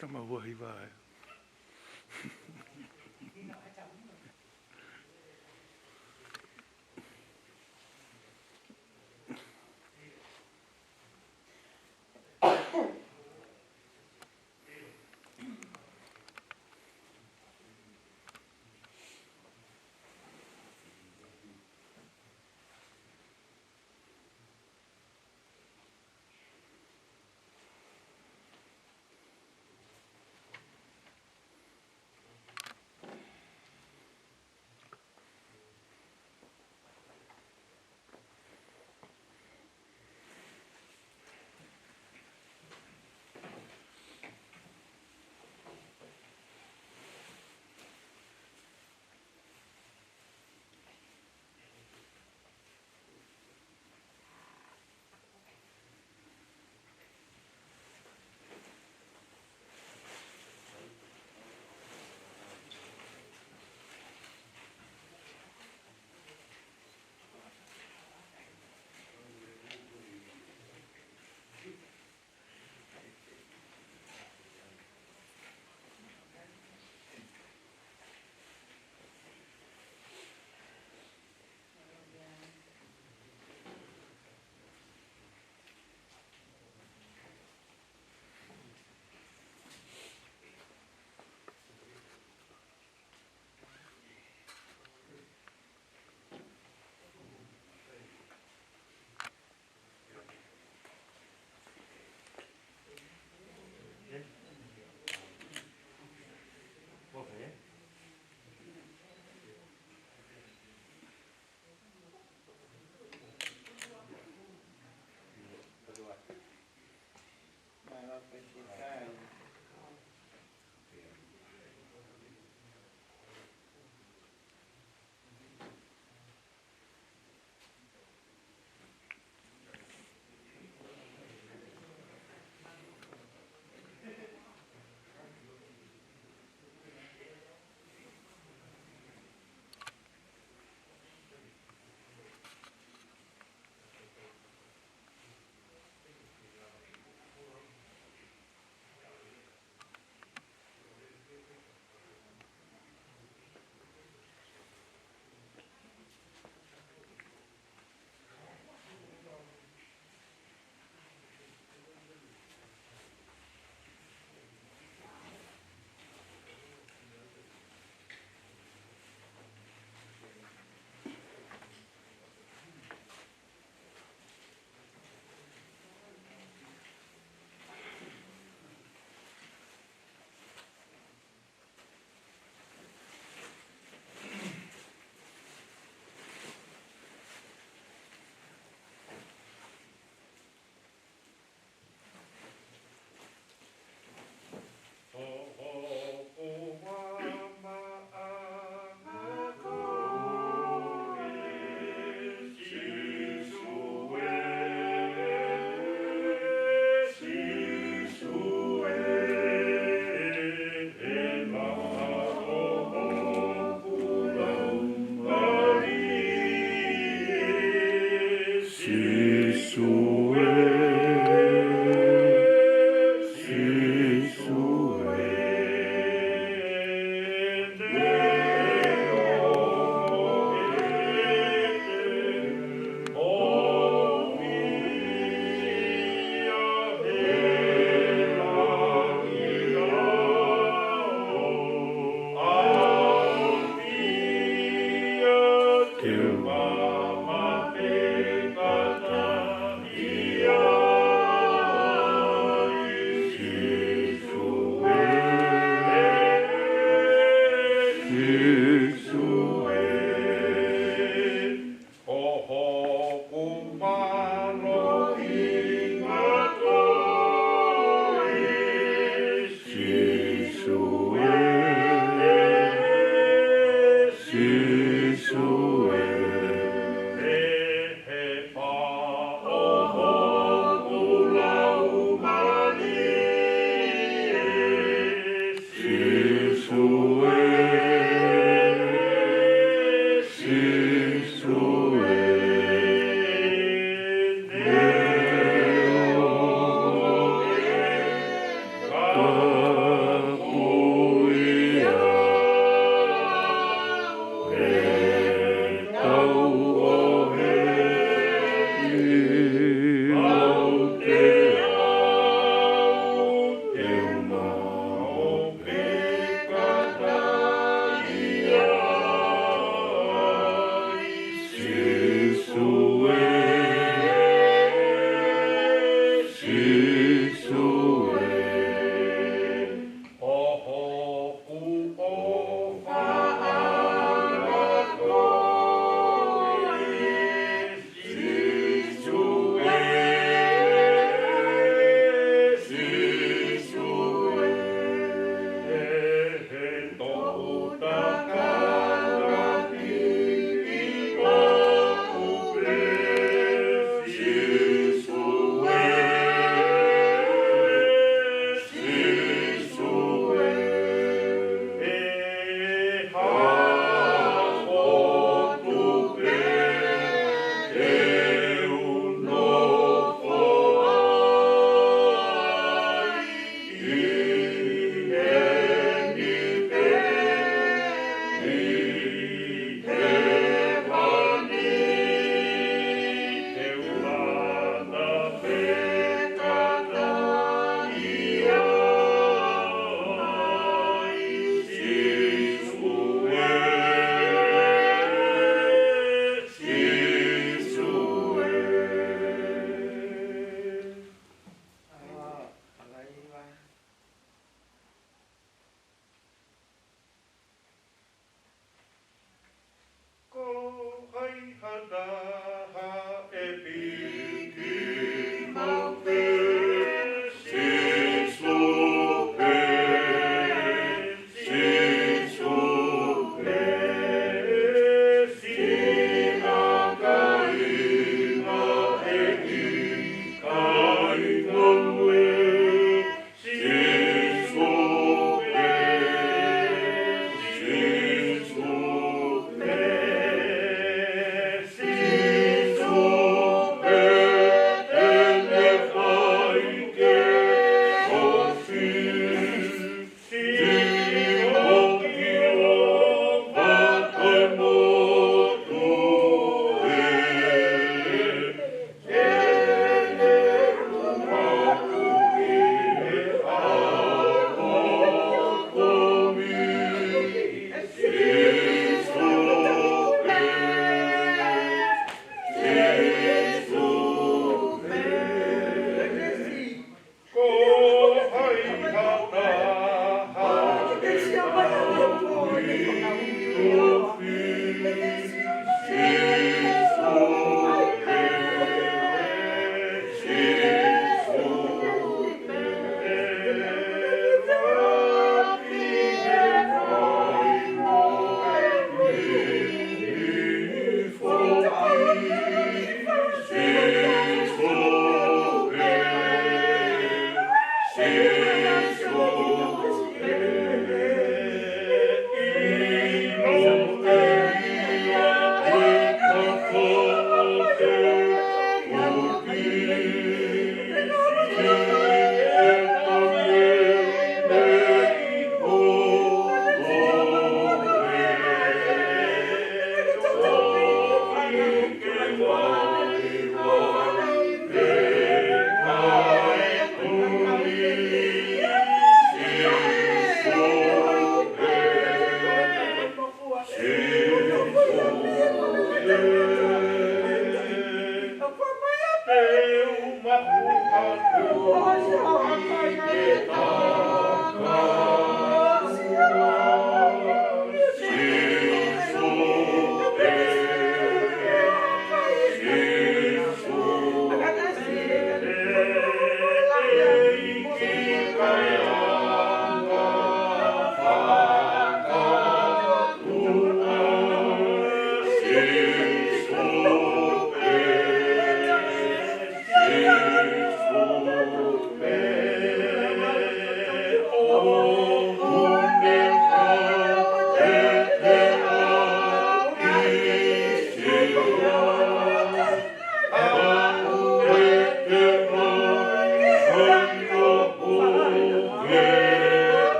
Tama ua hiva e.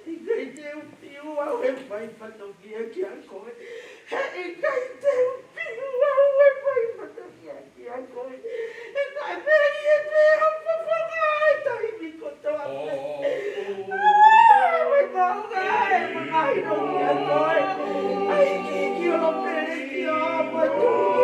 ʻIkai te u piu au he fai fatongia kiate koe. He ʻikai te u piu au he fai fatongia kiate koe. He ko e meʻa ia te u fofonga ai taimi kotoa pē. ʻOku ou maʻu ai e mamahi kiate koe. ʻAi ki ki o lo pele ki o matua.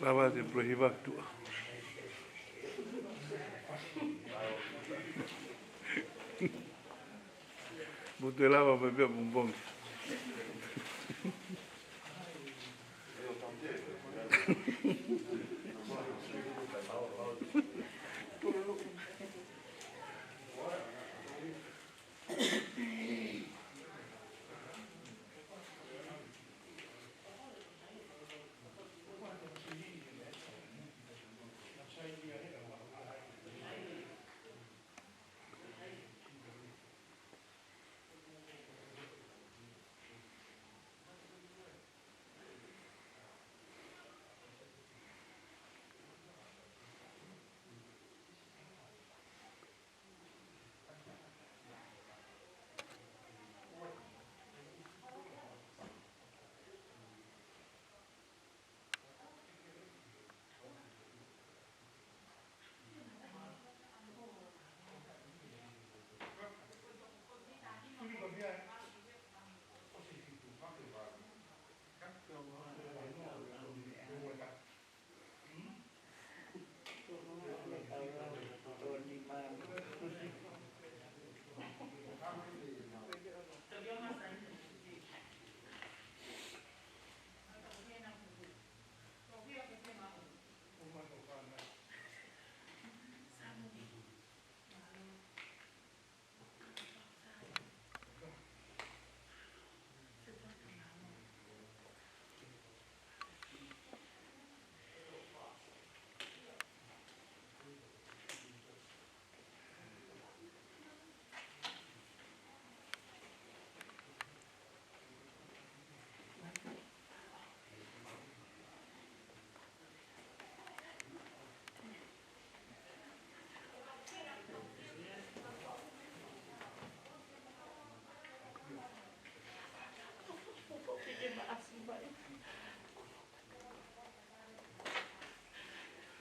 Lava te pule hiva tuʻa. Mo te lava mai pea pongipongi.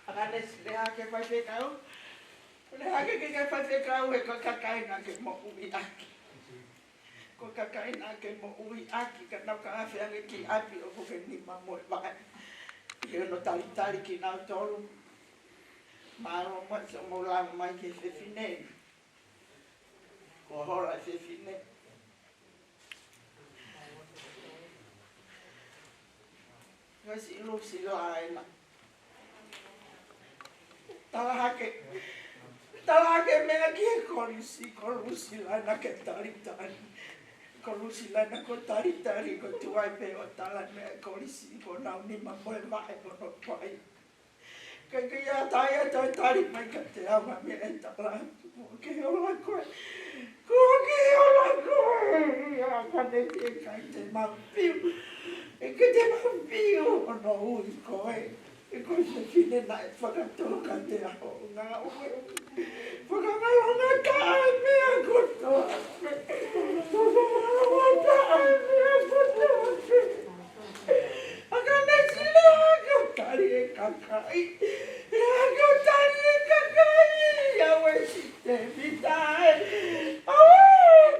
Akanesi, lea hake faifekau. Lea hake ke ke faifekau, he ko e kakai naʻa ke moʻui ʻaki. Ko e kakai naʻa ke moʻui ʻaki, ka nau ka afe ange ki ʻapi ʻoku ke nima mo e vaʻe. ʻI hono talitali kinautolu. Mālō mo e so mo lava mai ki he fefine. Ko hola e fefine. Ngasi Lusilaina. Tala hake. Tala hake meʻa ki he kolisi, ko Lusilaina ke talitali. Ko Lusilaina ko talitali, ko tuai pē ʻo tala meʻa kolisi, ko nau nima mo e vaʻe ko no tuai. Ka ke ia tai ʻa tai tali mai ka te au ma mea e tala. Ko ke ola koe. Ko ke ola koe. Ia ka ne te kai te mau piu. E ke te mau piu ʻo no ui koe. E ko se fine naʻe fakatō ka te aho ngā ue. Fakangalongataʻa e meʻa kotoa pē. Fakangalongataʻa e meʻa kotoa pē. Akanesi, lea hake ʻo tali e kakai. Lea hake ʻo tali e kakai. Ia ue si Tēvita ē. ʻAue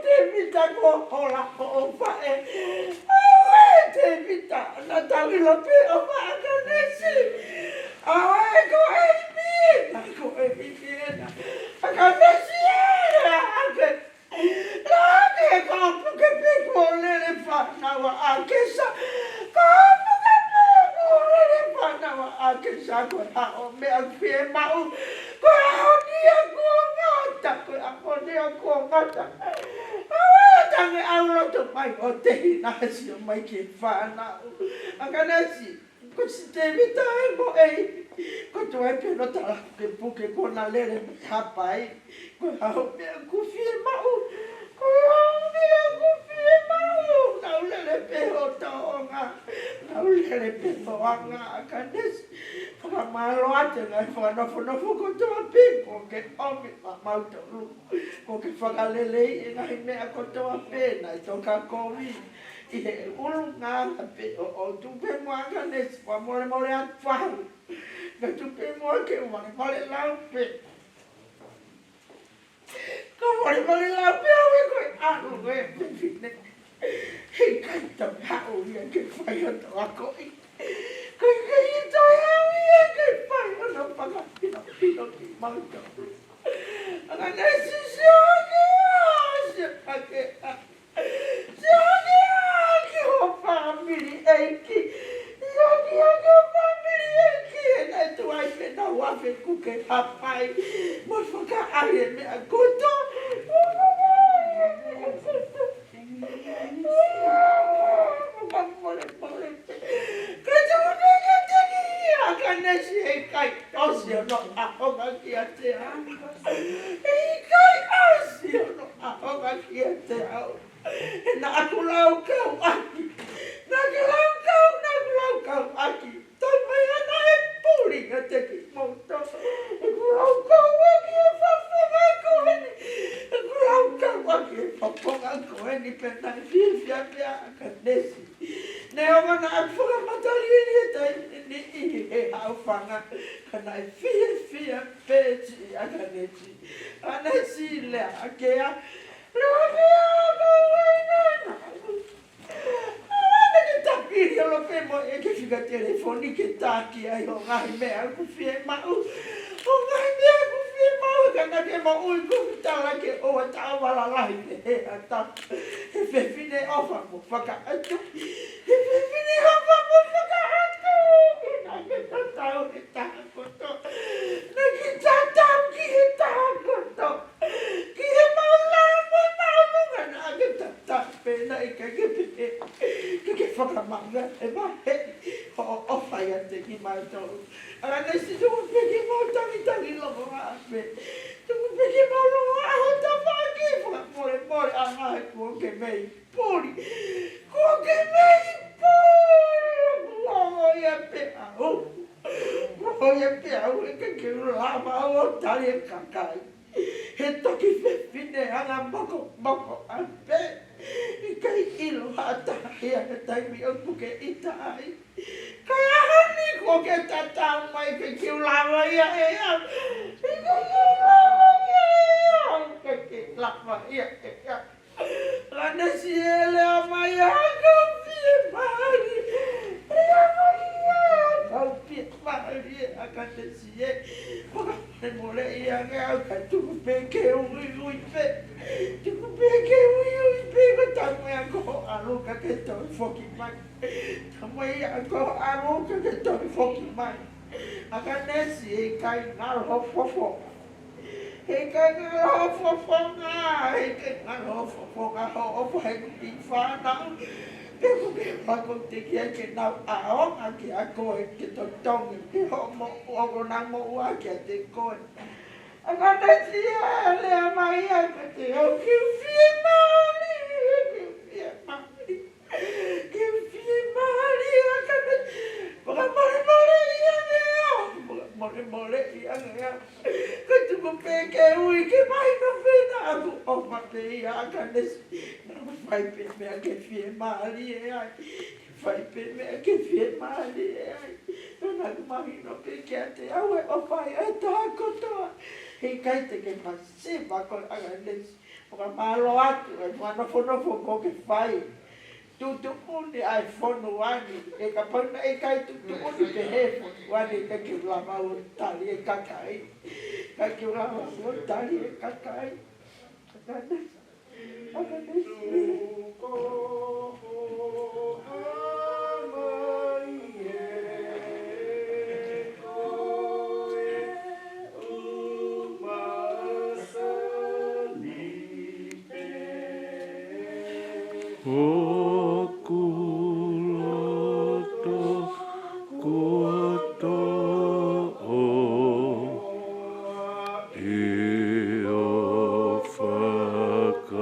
Tēvita ko hola ko ʻofa ē. ʻAue Tēvita, na tau ʻilo pē ʻofa Akanesi. ʻAue ko e imi ena, ko e imi ena. Akanesi ē, lea hake. Lea hake, ka puke pē kuo lele fānau ʻa ʻAkesa. Ka puke pē kuo lele fānau ʻa ʻAkesa, ko e ʻaho meʻa fiemaʻu. Ko e ʻaho ni ʻa kuo ngata, ko e ʻaho ni ʻa kuo ngata. ʻAue tangi ʻa loto mai ʻo te hina sio mai ki he fānau. Akanesi. Ko si Tēvita ē mo e, ko tuai pē no tala ke puke ko na lele mo hapai. Ko e ʻaho meʻa ʻoku fiemaʻu. Ko e ʻaho meʻa ʻoku fiemaʻu. Nau lele pē ʻo tōʻonga. Nau lele pē ʻo anga Akanesi. Fakamālō atu ngaahi fakanofonofo kotoa pē ko ke ʻomi maʻa mautolu. Ko ke fakaleleiʻi e ngaahi meʻa kotoa pē naʻe toka kovi. ʻI he ʻulungaanga pē ʻo, ʻo tupe mo Akanesi, fakamolemole atu fahu. Ka tupe mo ke molemole lau pē. Ka molemole lau pē ʻaue ko e ʻalu e fefine. He ʻikai toe haʻu ia ke fai hoto akoʻi. Ka ʻikai toe haʻu Mauta. Akanesi, sio hake ā, sio hake ā. Sio hake ā ki ho fāmili ʻEiki. Sio hake ā ki ho fāmili ʻEiki. He naʻe tuai pē naua fekuke hapai. Mo fakaʻali e meʻa kotoa. Ka tuku pē kiate ia, Akanesi, heʻikai ʻosi hono ʻaonga kiate au. Heʻikai ʻosi hono ʻaonga kiate au. He naʻa ku laukau ʻaki. Naʻa ku laukau, naʻa ku laukau ʻaki. Tau mai ana e puli kiate kimoutolu. He ʻoku ou laukau ʻaki e fafonga ko eni. He ʻoku ou laukau ʻaki e fafonga ko eni pea naʻe fiefia pē ʻa Akanesi. Neongo naʻa ku fakamatala ʻi he taimi ni ʻi he haʻofanga, ka naʻe fiefia pē siʻi Akanesi. Akanesi, lea hake ā. Lea hake ā, kau ai nana. ʻAua naʻa ke tapili holo pē mo e ke fika telefoni ke taki ai ho ngaahi meʻa ʻoku fiemaʻu. Ho ngaahi meʻa ʻoku fiemaʻu, ka naʻa ke moʻui ʻoku tala ke ʻoua taʻovala lahi pē he ata. He fefine ʻofa mo fakaʻatu. He fefine ʻofa mo fakaʻatu. Naʻa ke tatau he taha kotoa. Naʻa ke tatau ki he taha kotoa. Ki he maʻulalo mo e māʻolunga naʻa ke tatau pē, naʻe ʻikai ke pehē ke ke fakamaʻu e vaheʻi hoʻo ʻofa ʻiate kimautolu. Akanesi, tuku pē ke mau talitali longoaʻa pē. Tuku pē ke mau longoaʻa ho tafaʻaki, fakamolemole ange he kuo ke mei puli. Kuo ke mei puli, kuo u ʻi ai pē au. Kuo u ʻi ai pē au, ʻikai ke u lava ʻo tali e kakai. He toki fefine anga mokomoko ʻa pē. ʻIkai ʻilo ha taha ia he taimi ʻoku ke ʻita ai. Ka ʻi he ʻaho ni kuo ke tatau mai, ʻikai ke u lava ia ʻe au. ʻIkai ke u lava ia ʻe au, ʻikai ke u lava ia ʻe au. Akanesi ē, lea mai ā, kau fiemālie. Lea mai ā, kau fiemālie, Akanesi ē. Fakamolemoleʻi ange au, ka tuku pē ke uiui pē. Tuku pē ke uiui pē, ko e taumuʻa ia ko hoʻo ʻalu ka ke toe foki mai. Taumuʻa ia ko hoʻo ʻalu ka ke toe foki mai. Akanesi, heʻikai ngalo ho fofonga. Heʻikai ngalo ho fofonga, heʻikai ngalo ho fofonga hoʻo ʻofa he kiʻi fānau. Pea ʻoku ke fakateʻia ke nau ʻaonga kiate koe ke totongi pē hoʻo moʻua, ʻoku nau moʻua kiate koe. Akanesi ē, lea mai ā kiate au, ke u fiemālie, ke u fiemālie. Ke u fiemālie, Akanesi. Fakamolemoleʻi ange au. Fakamolemoleʻi ange au. Ka tuku pē ke ui ke mahino pē naʻa ku ʻofa pē ia, Akanesi. Naʻa ku fai pē meʻa ke fiemālie ai. Fai pē meʻa ke fiemālie ai. Pea naʻa ku mahino pē kiate au e ʻofa ʻa e taha kotoa. Heʻikai te ke masiva koe, Akanesi. Fakamālō atu e fakanofonofo kuo ke fai. Tuʻutuʻuni ʻa e fonua ni, he kapau naʻe ʻikai tuʻutuʻuni pē he fonua ni, ʻikai ke u lava ʻo tali e kakai. ʻIkai ke u lava ʻo tali e kakai. Akanesi, Akanesi. Hoku loto kuo toʻo ʻi ho fakaofo.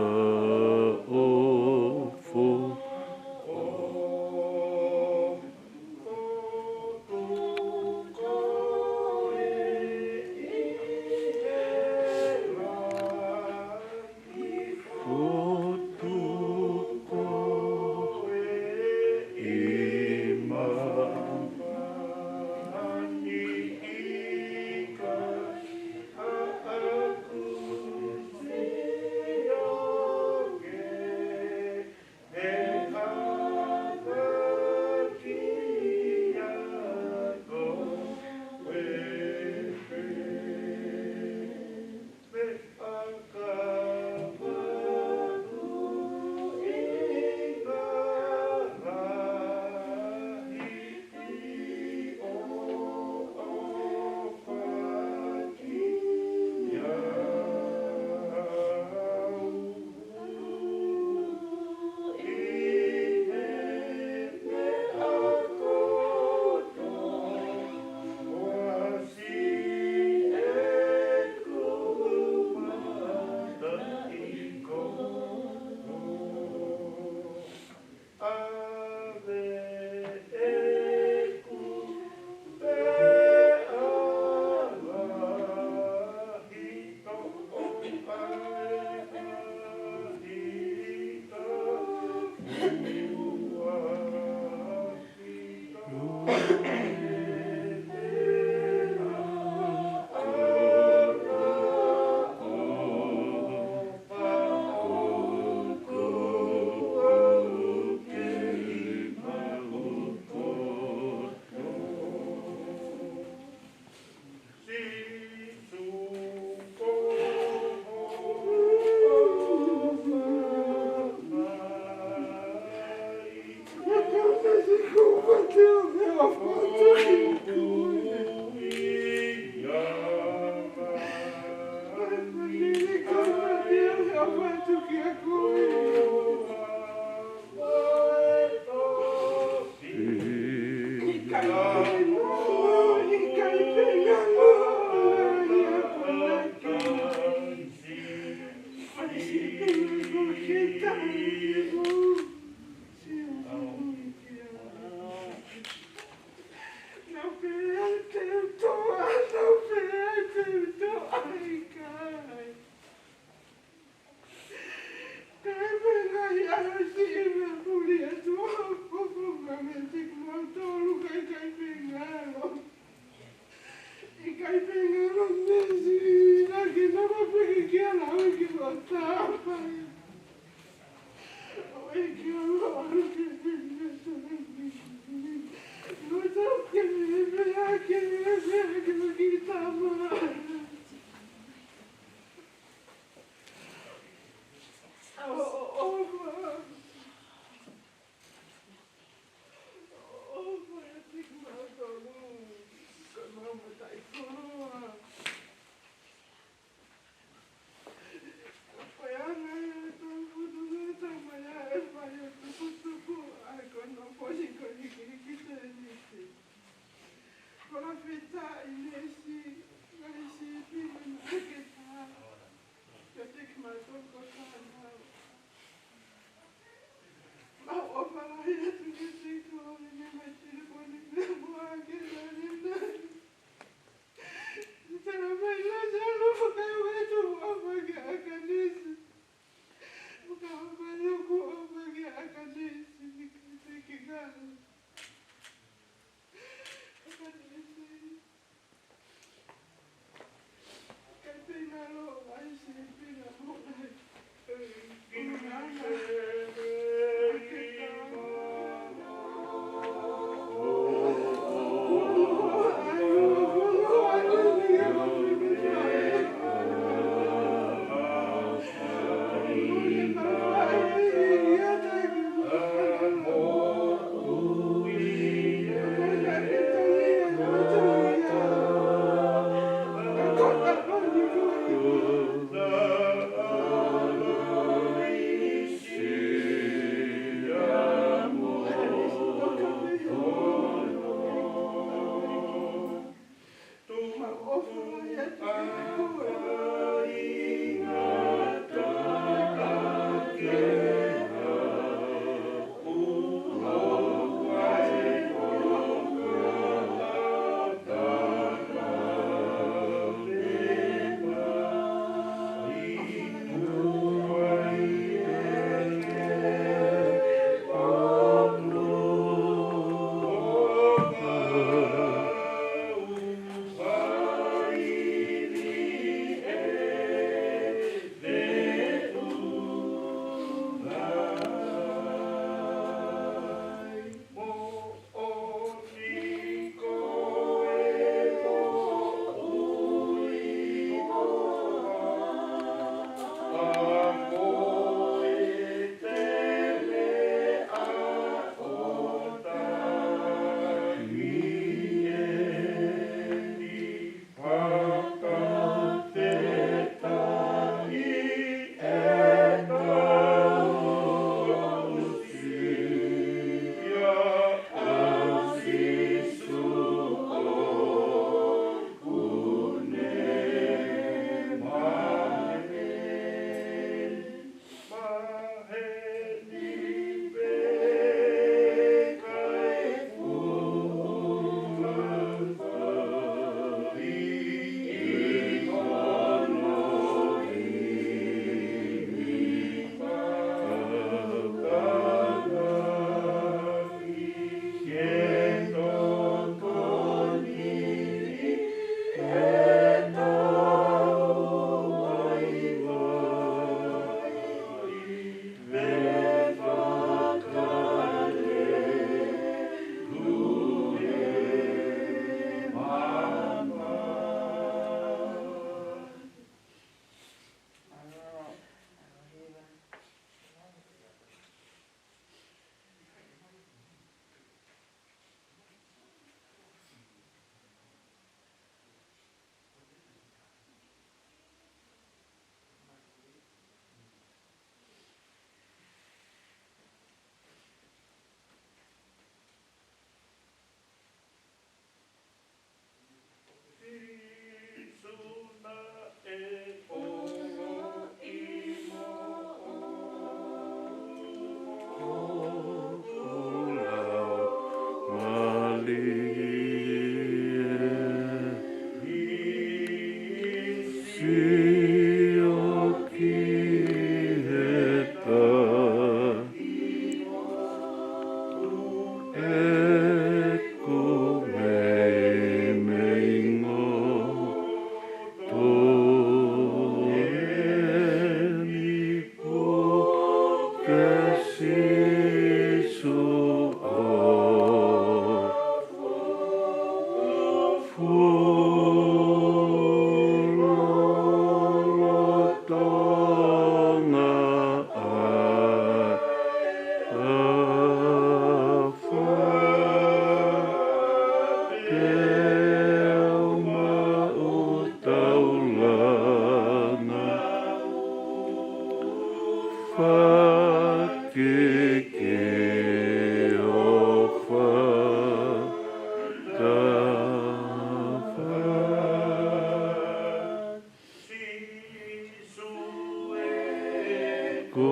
Ko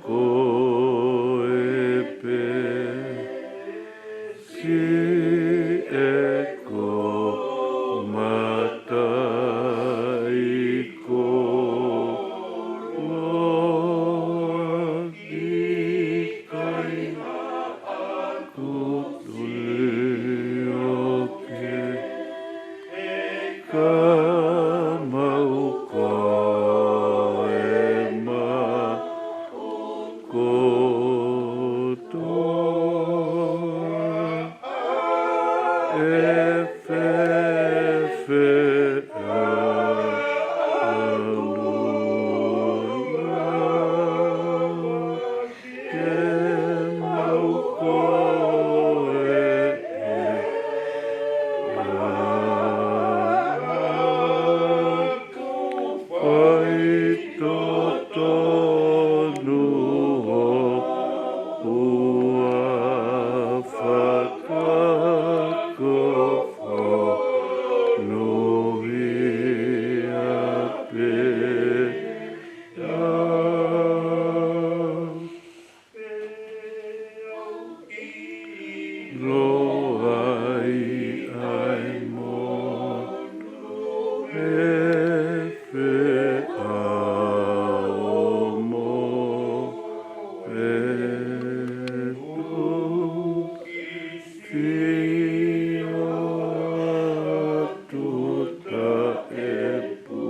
koe pē siʻeku mataʻikoloa, ʻikai haʻaku tulio kehe, ka mau koe maʻu kotoa. ʻE fēfē ʻa e ʻalu lau ke mau koe ʻe ʻaku faitotonu ʻo ua fakakofu nohi a pē. Loai ai mo e feʻao mo e tuki, fio atu taʻepū.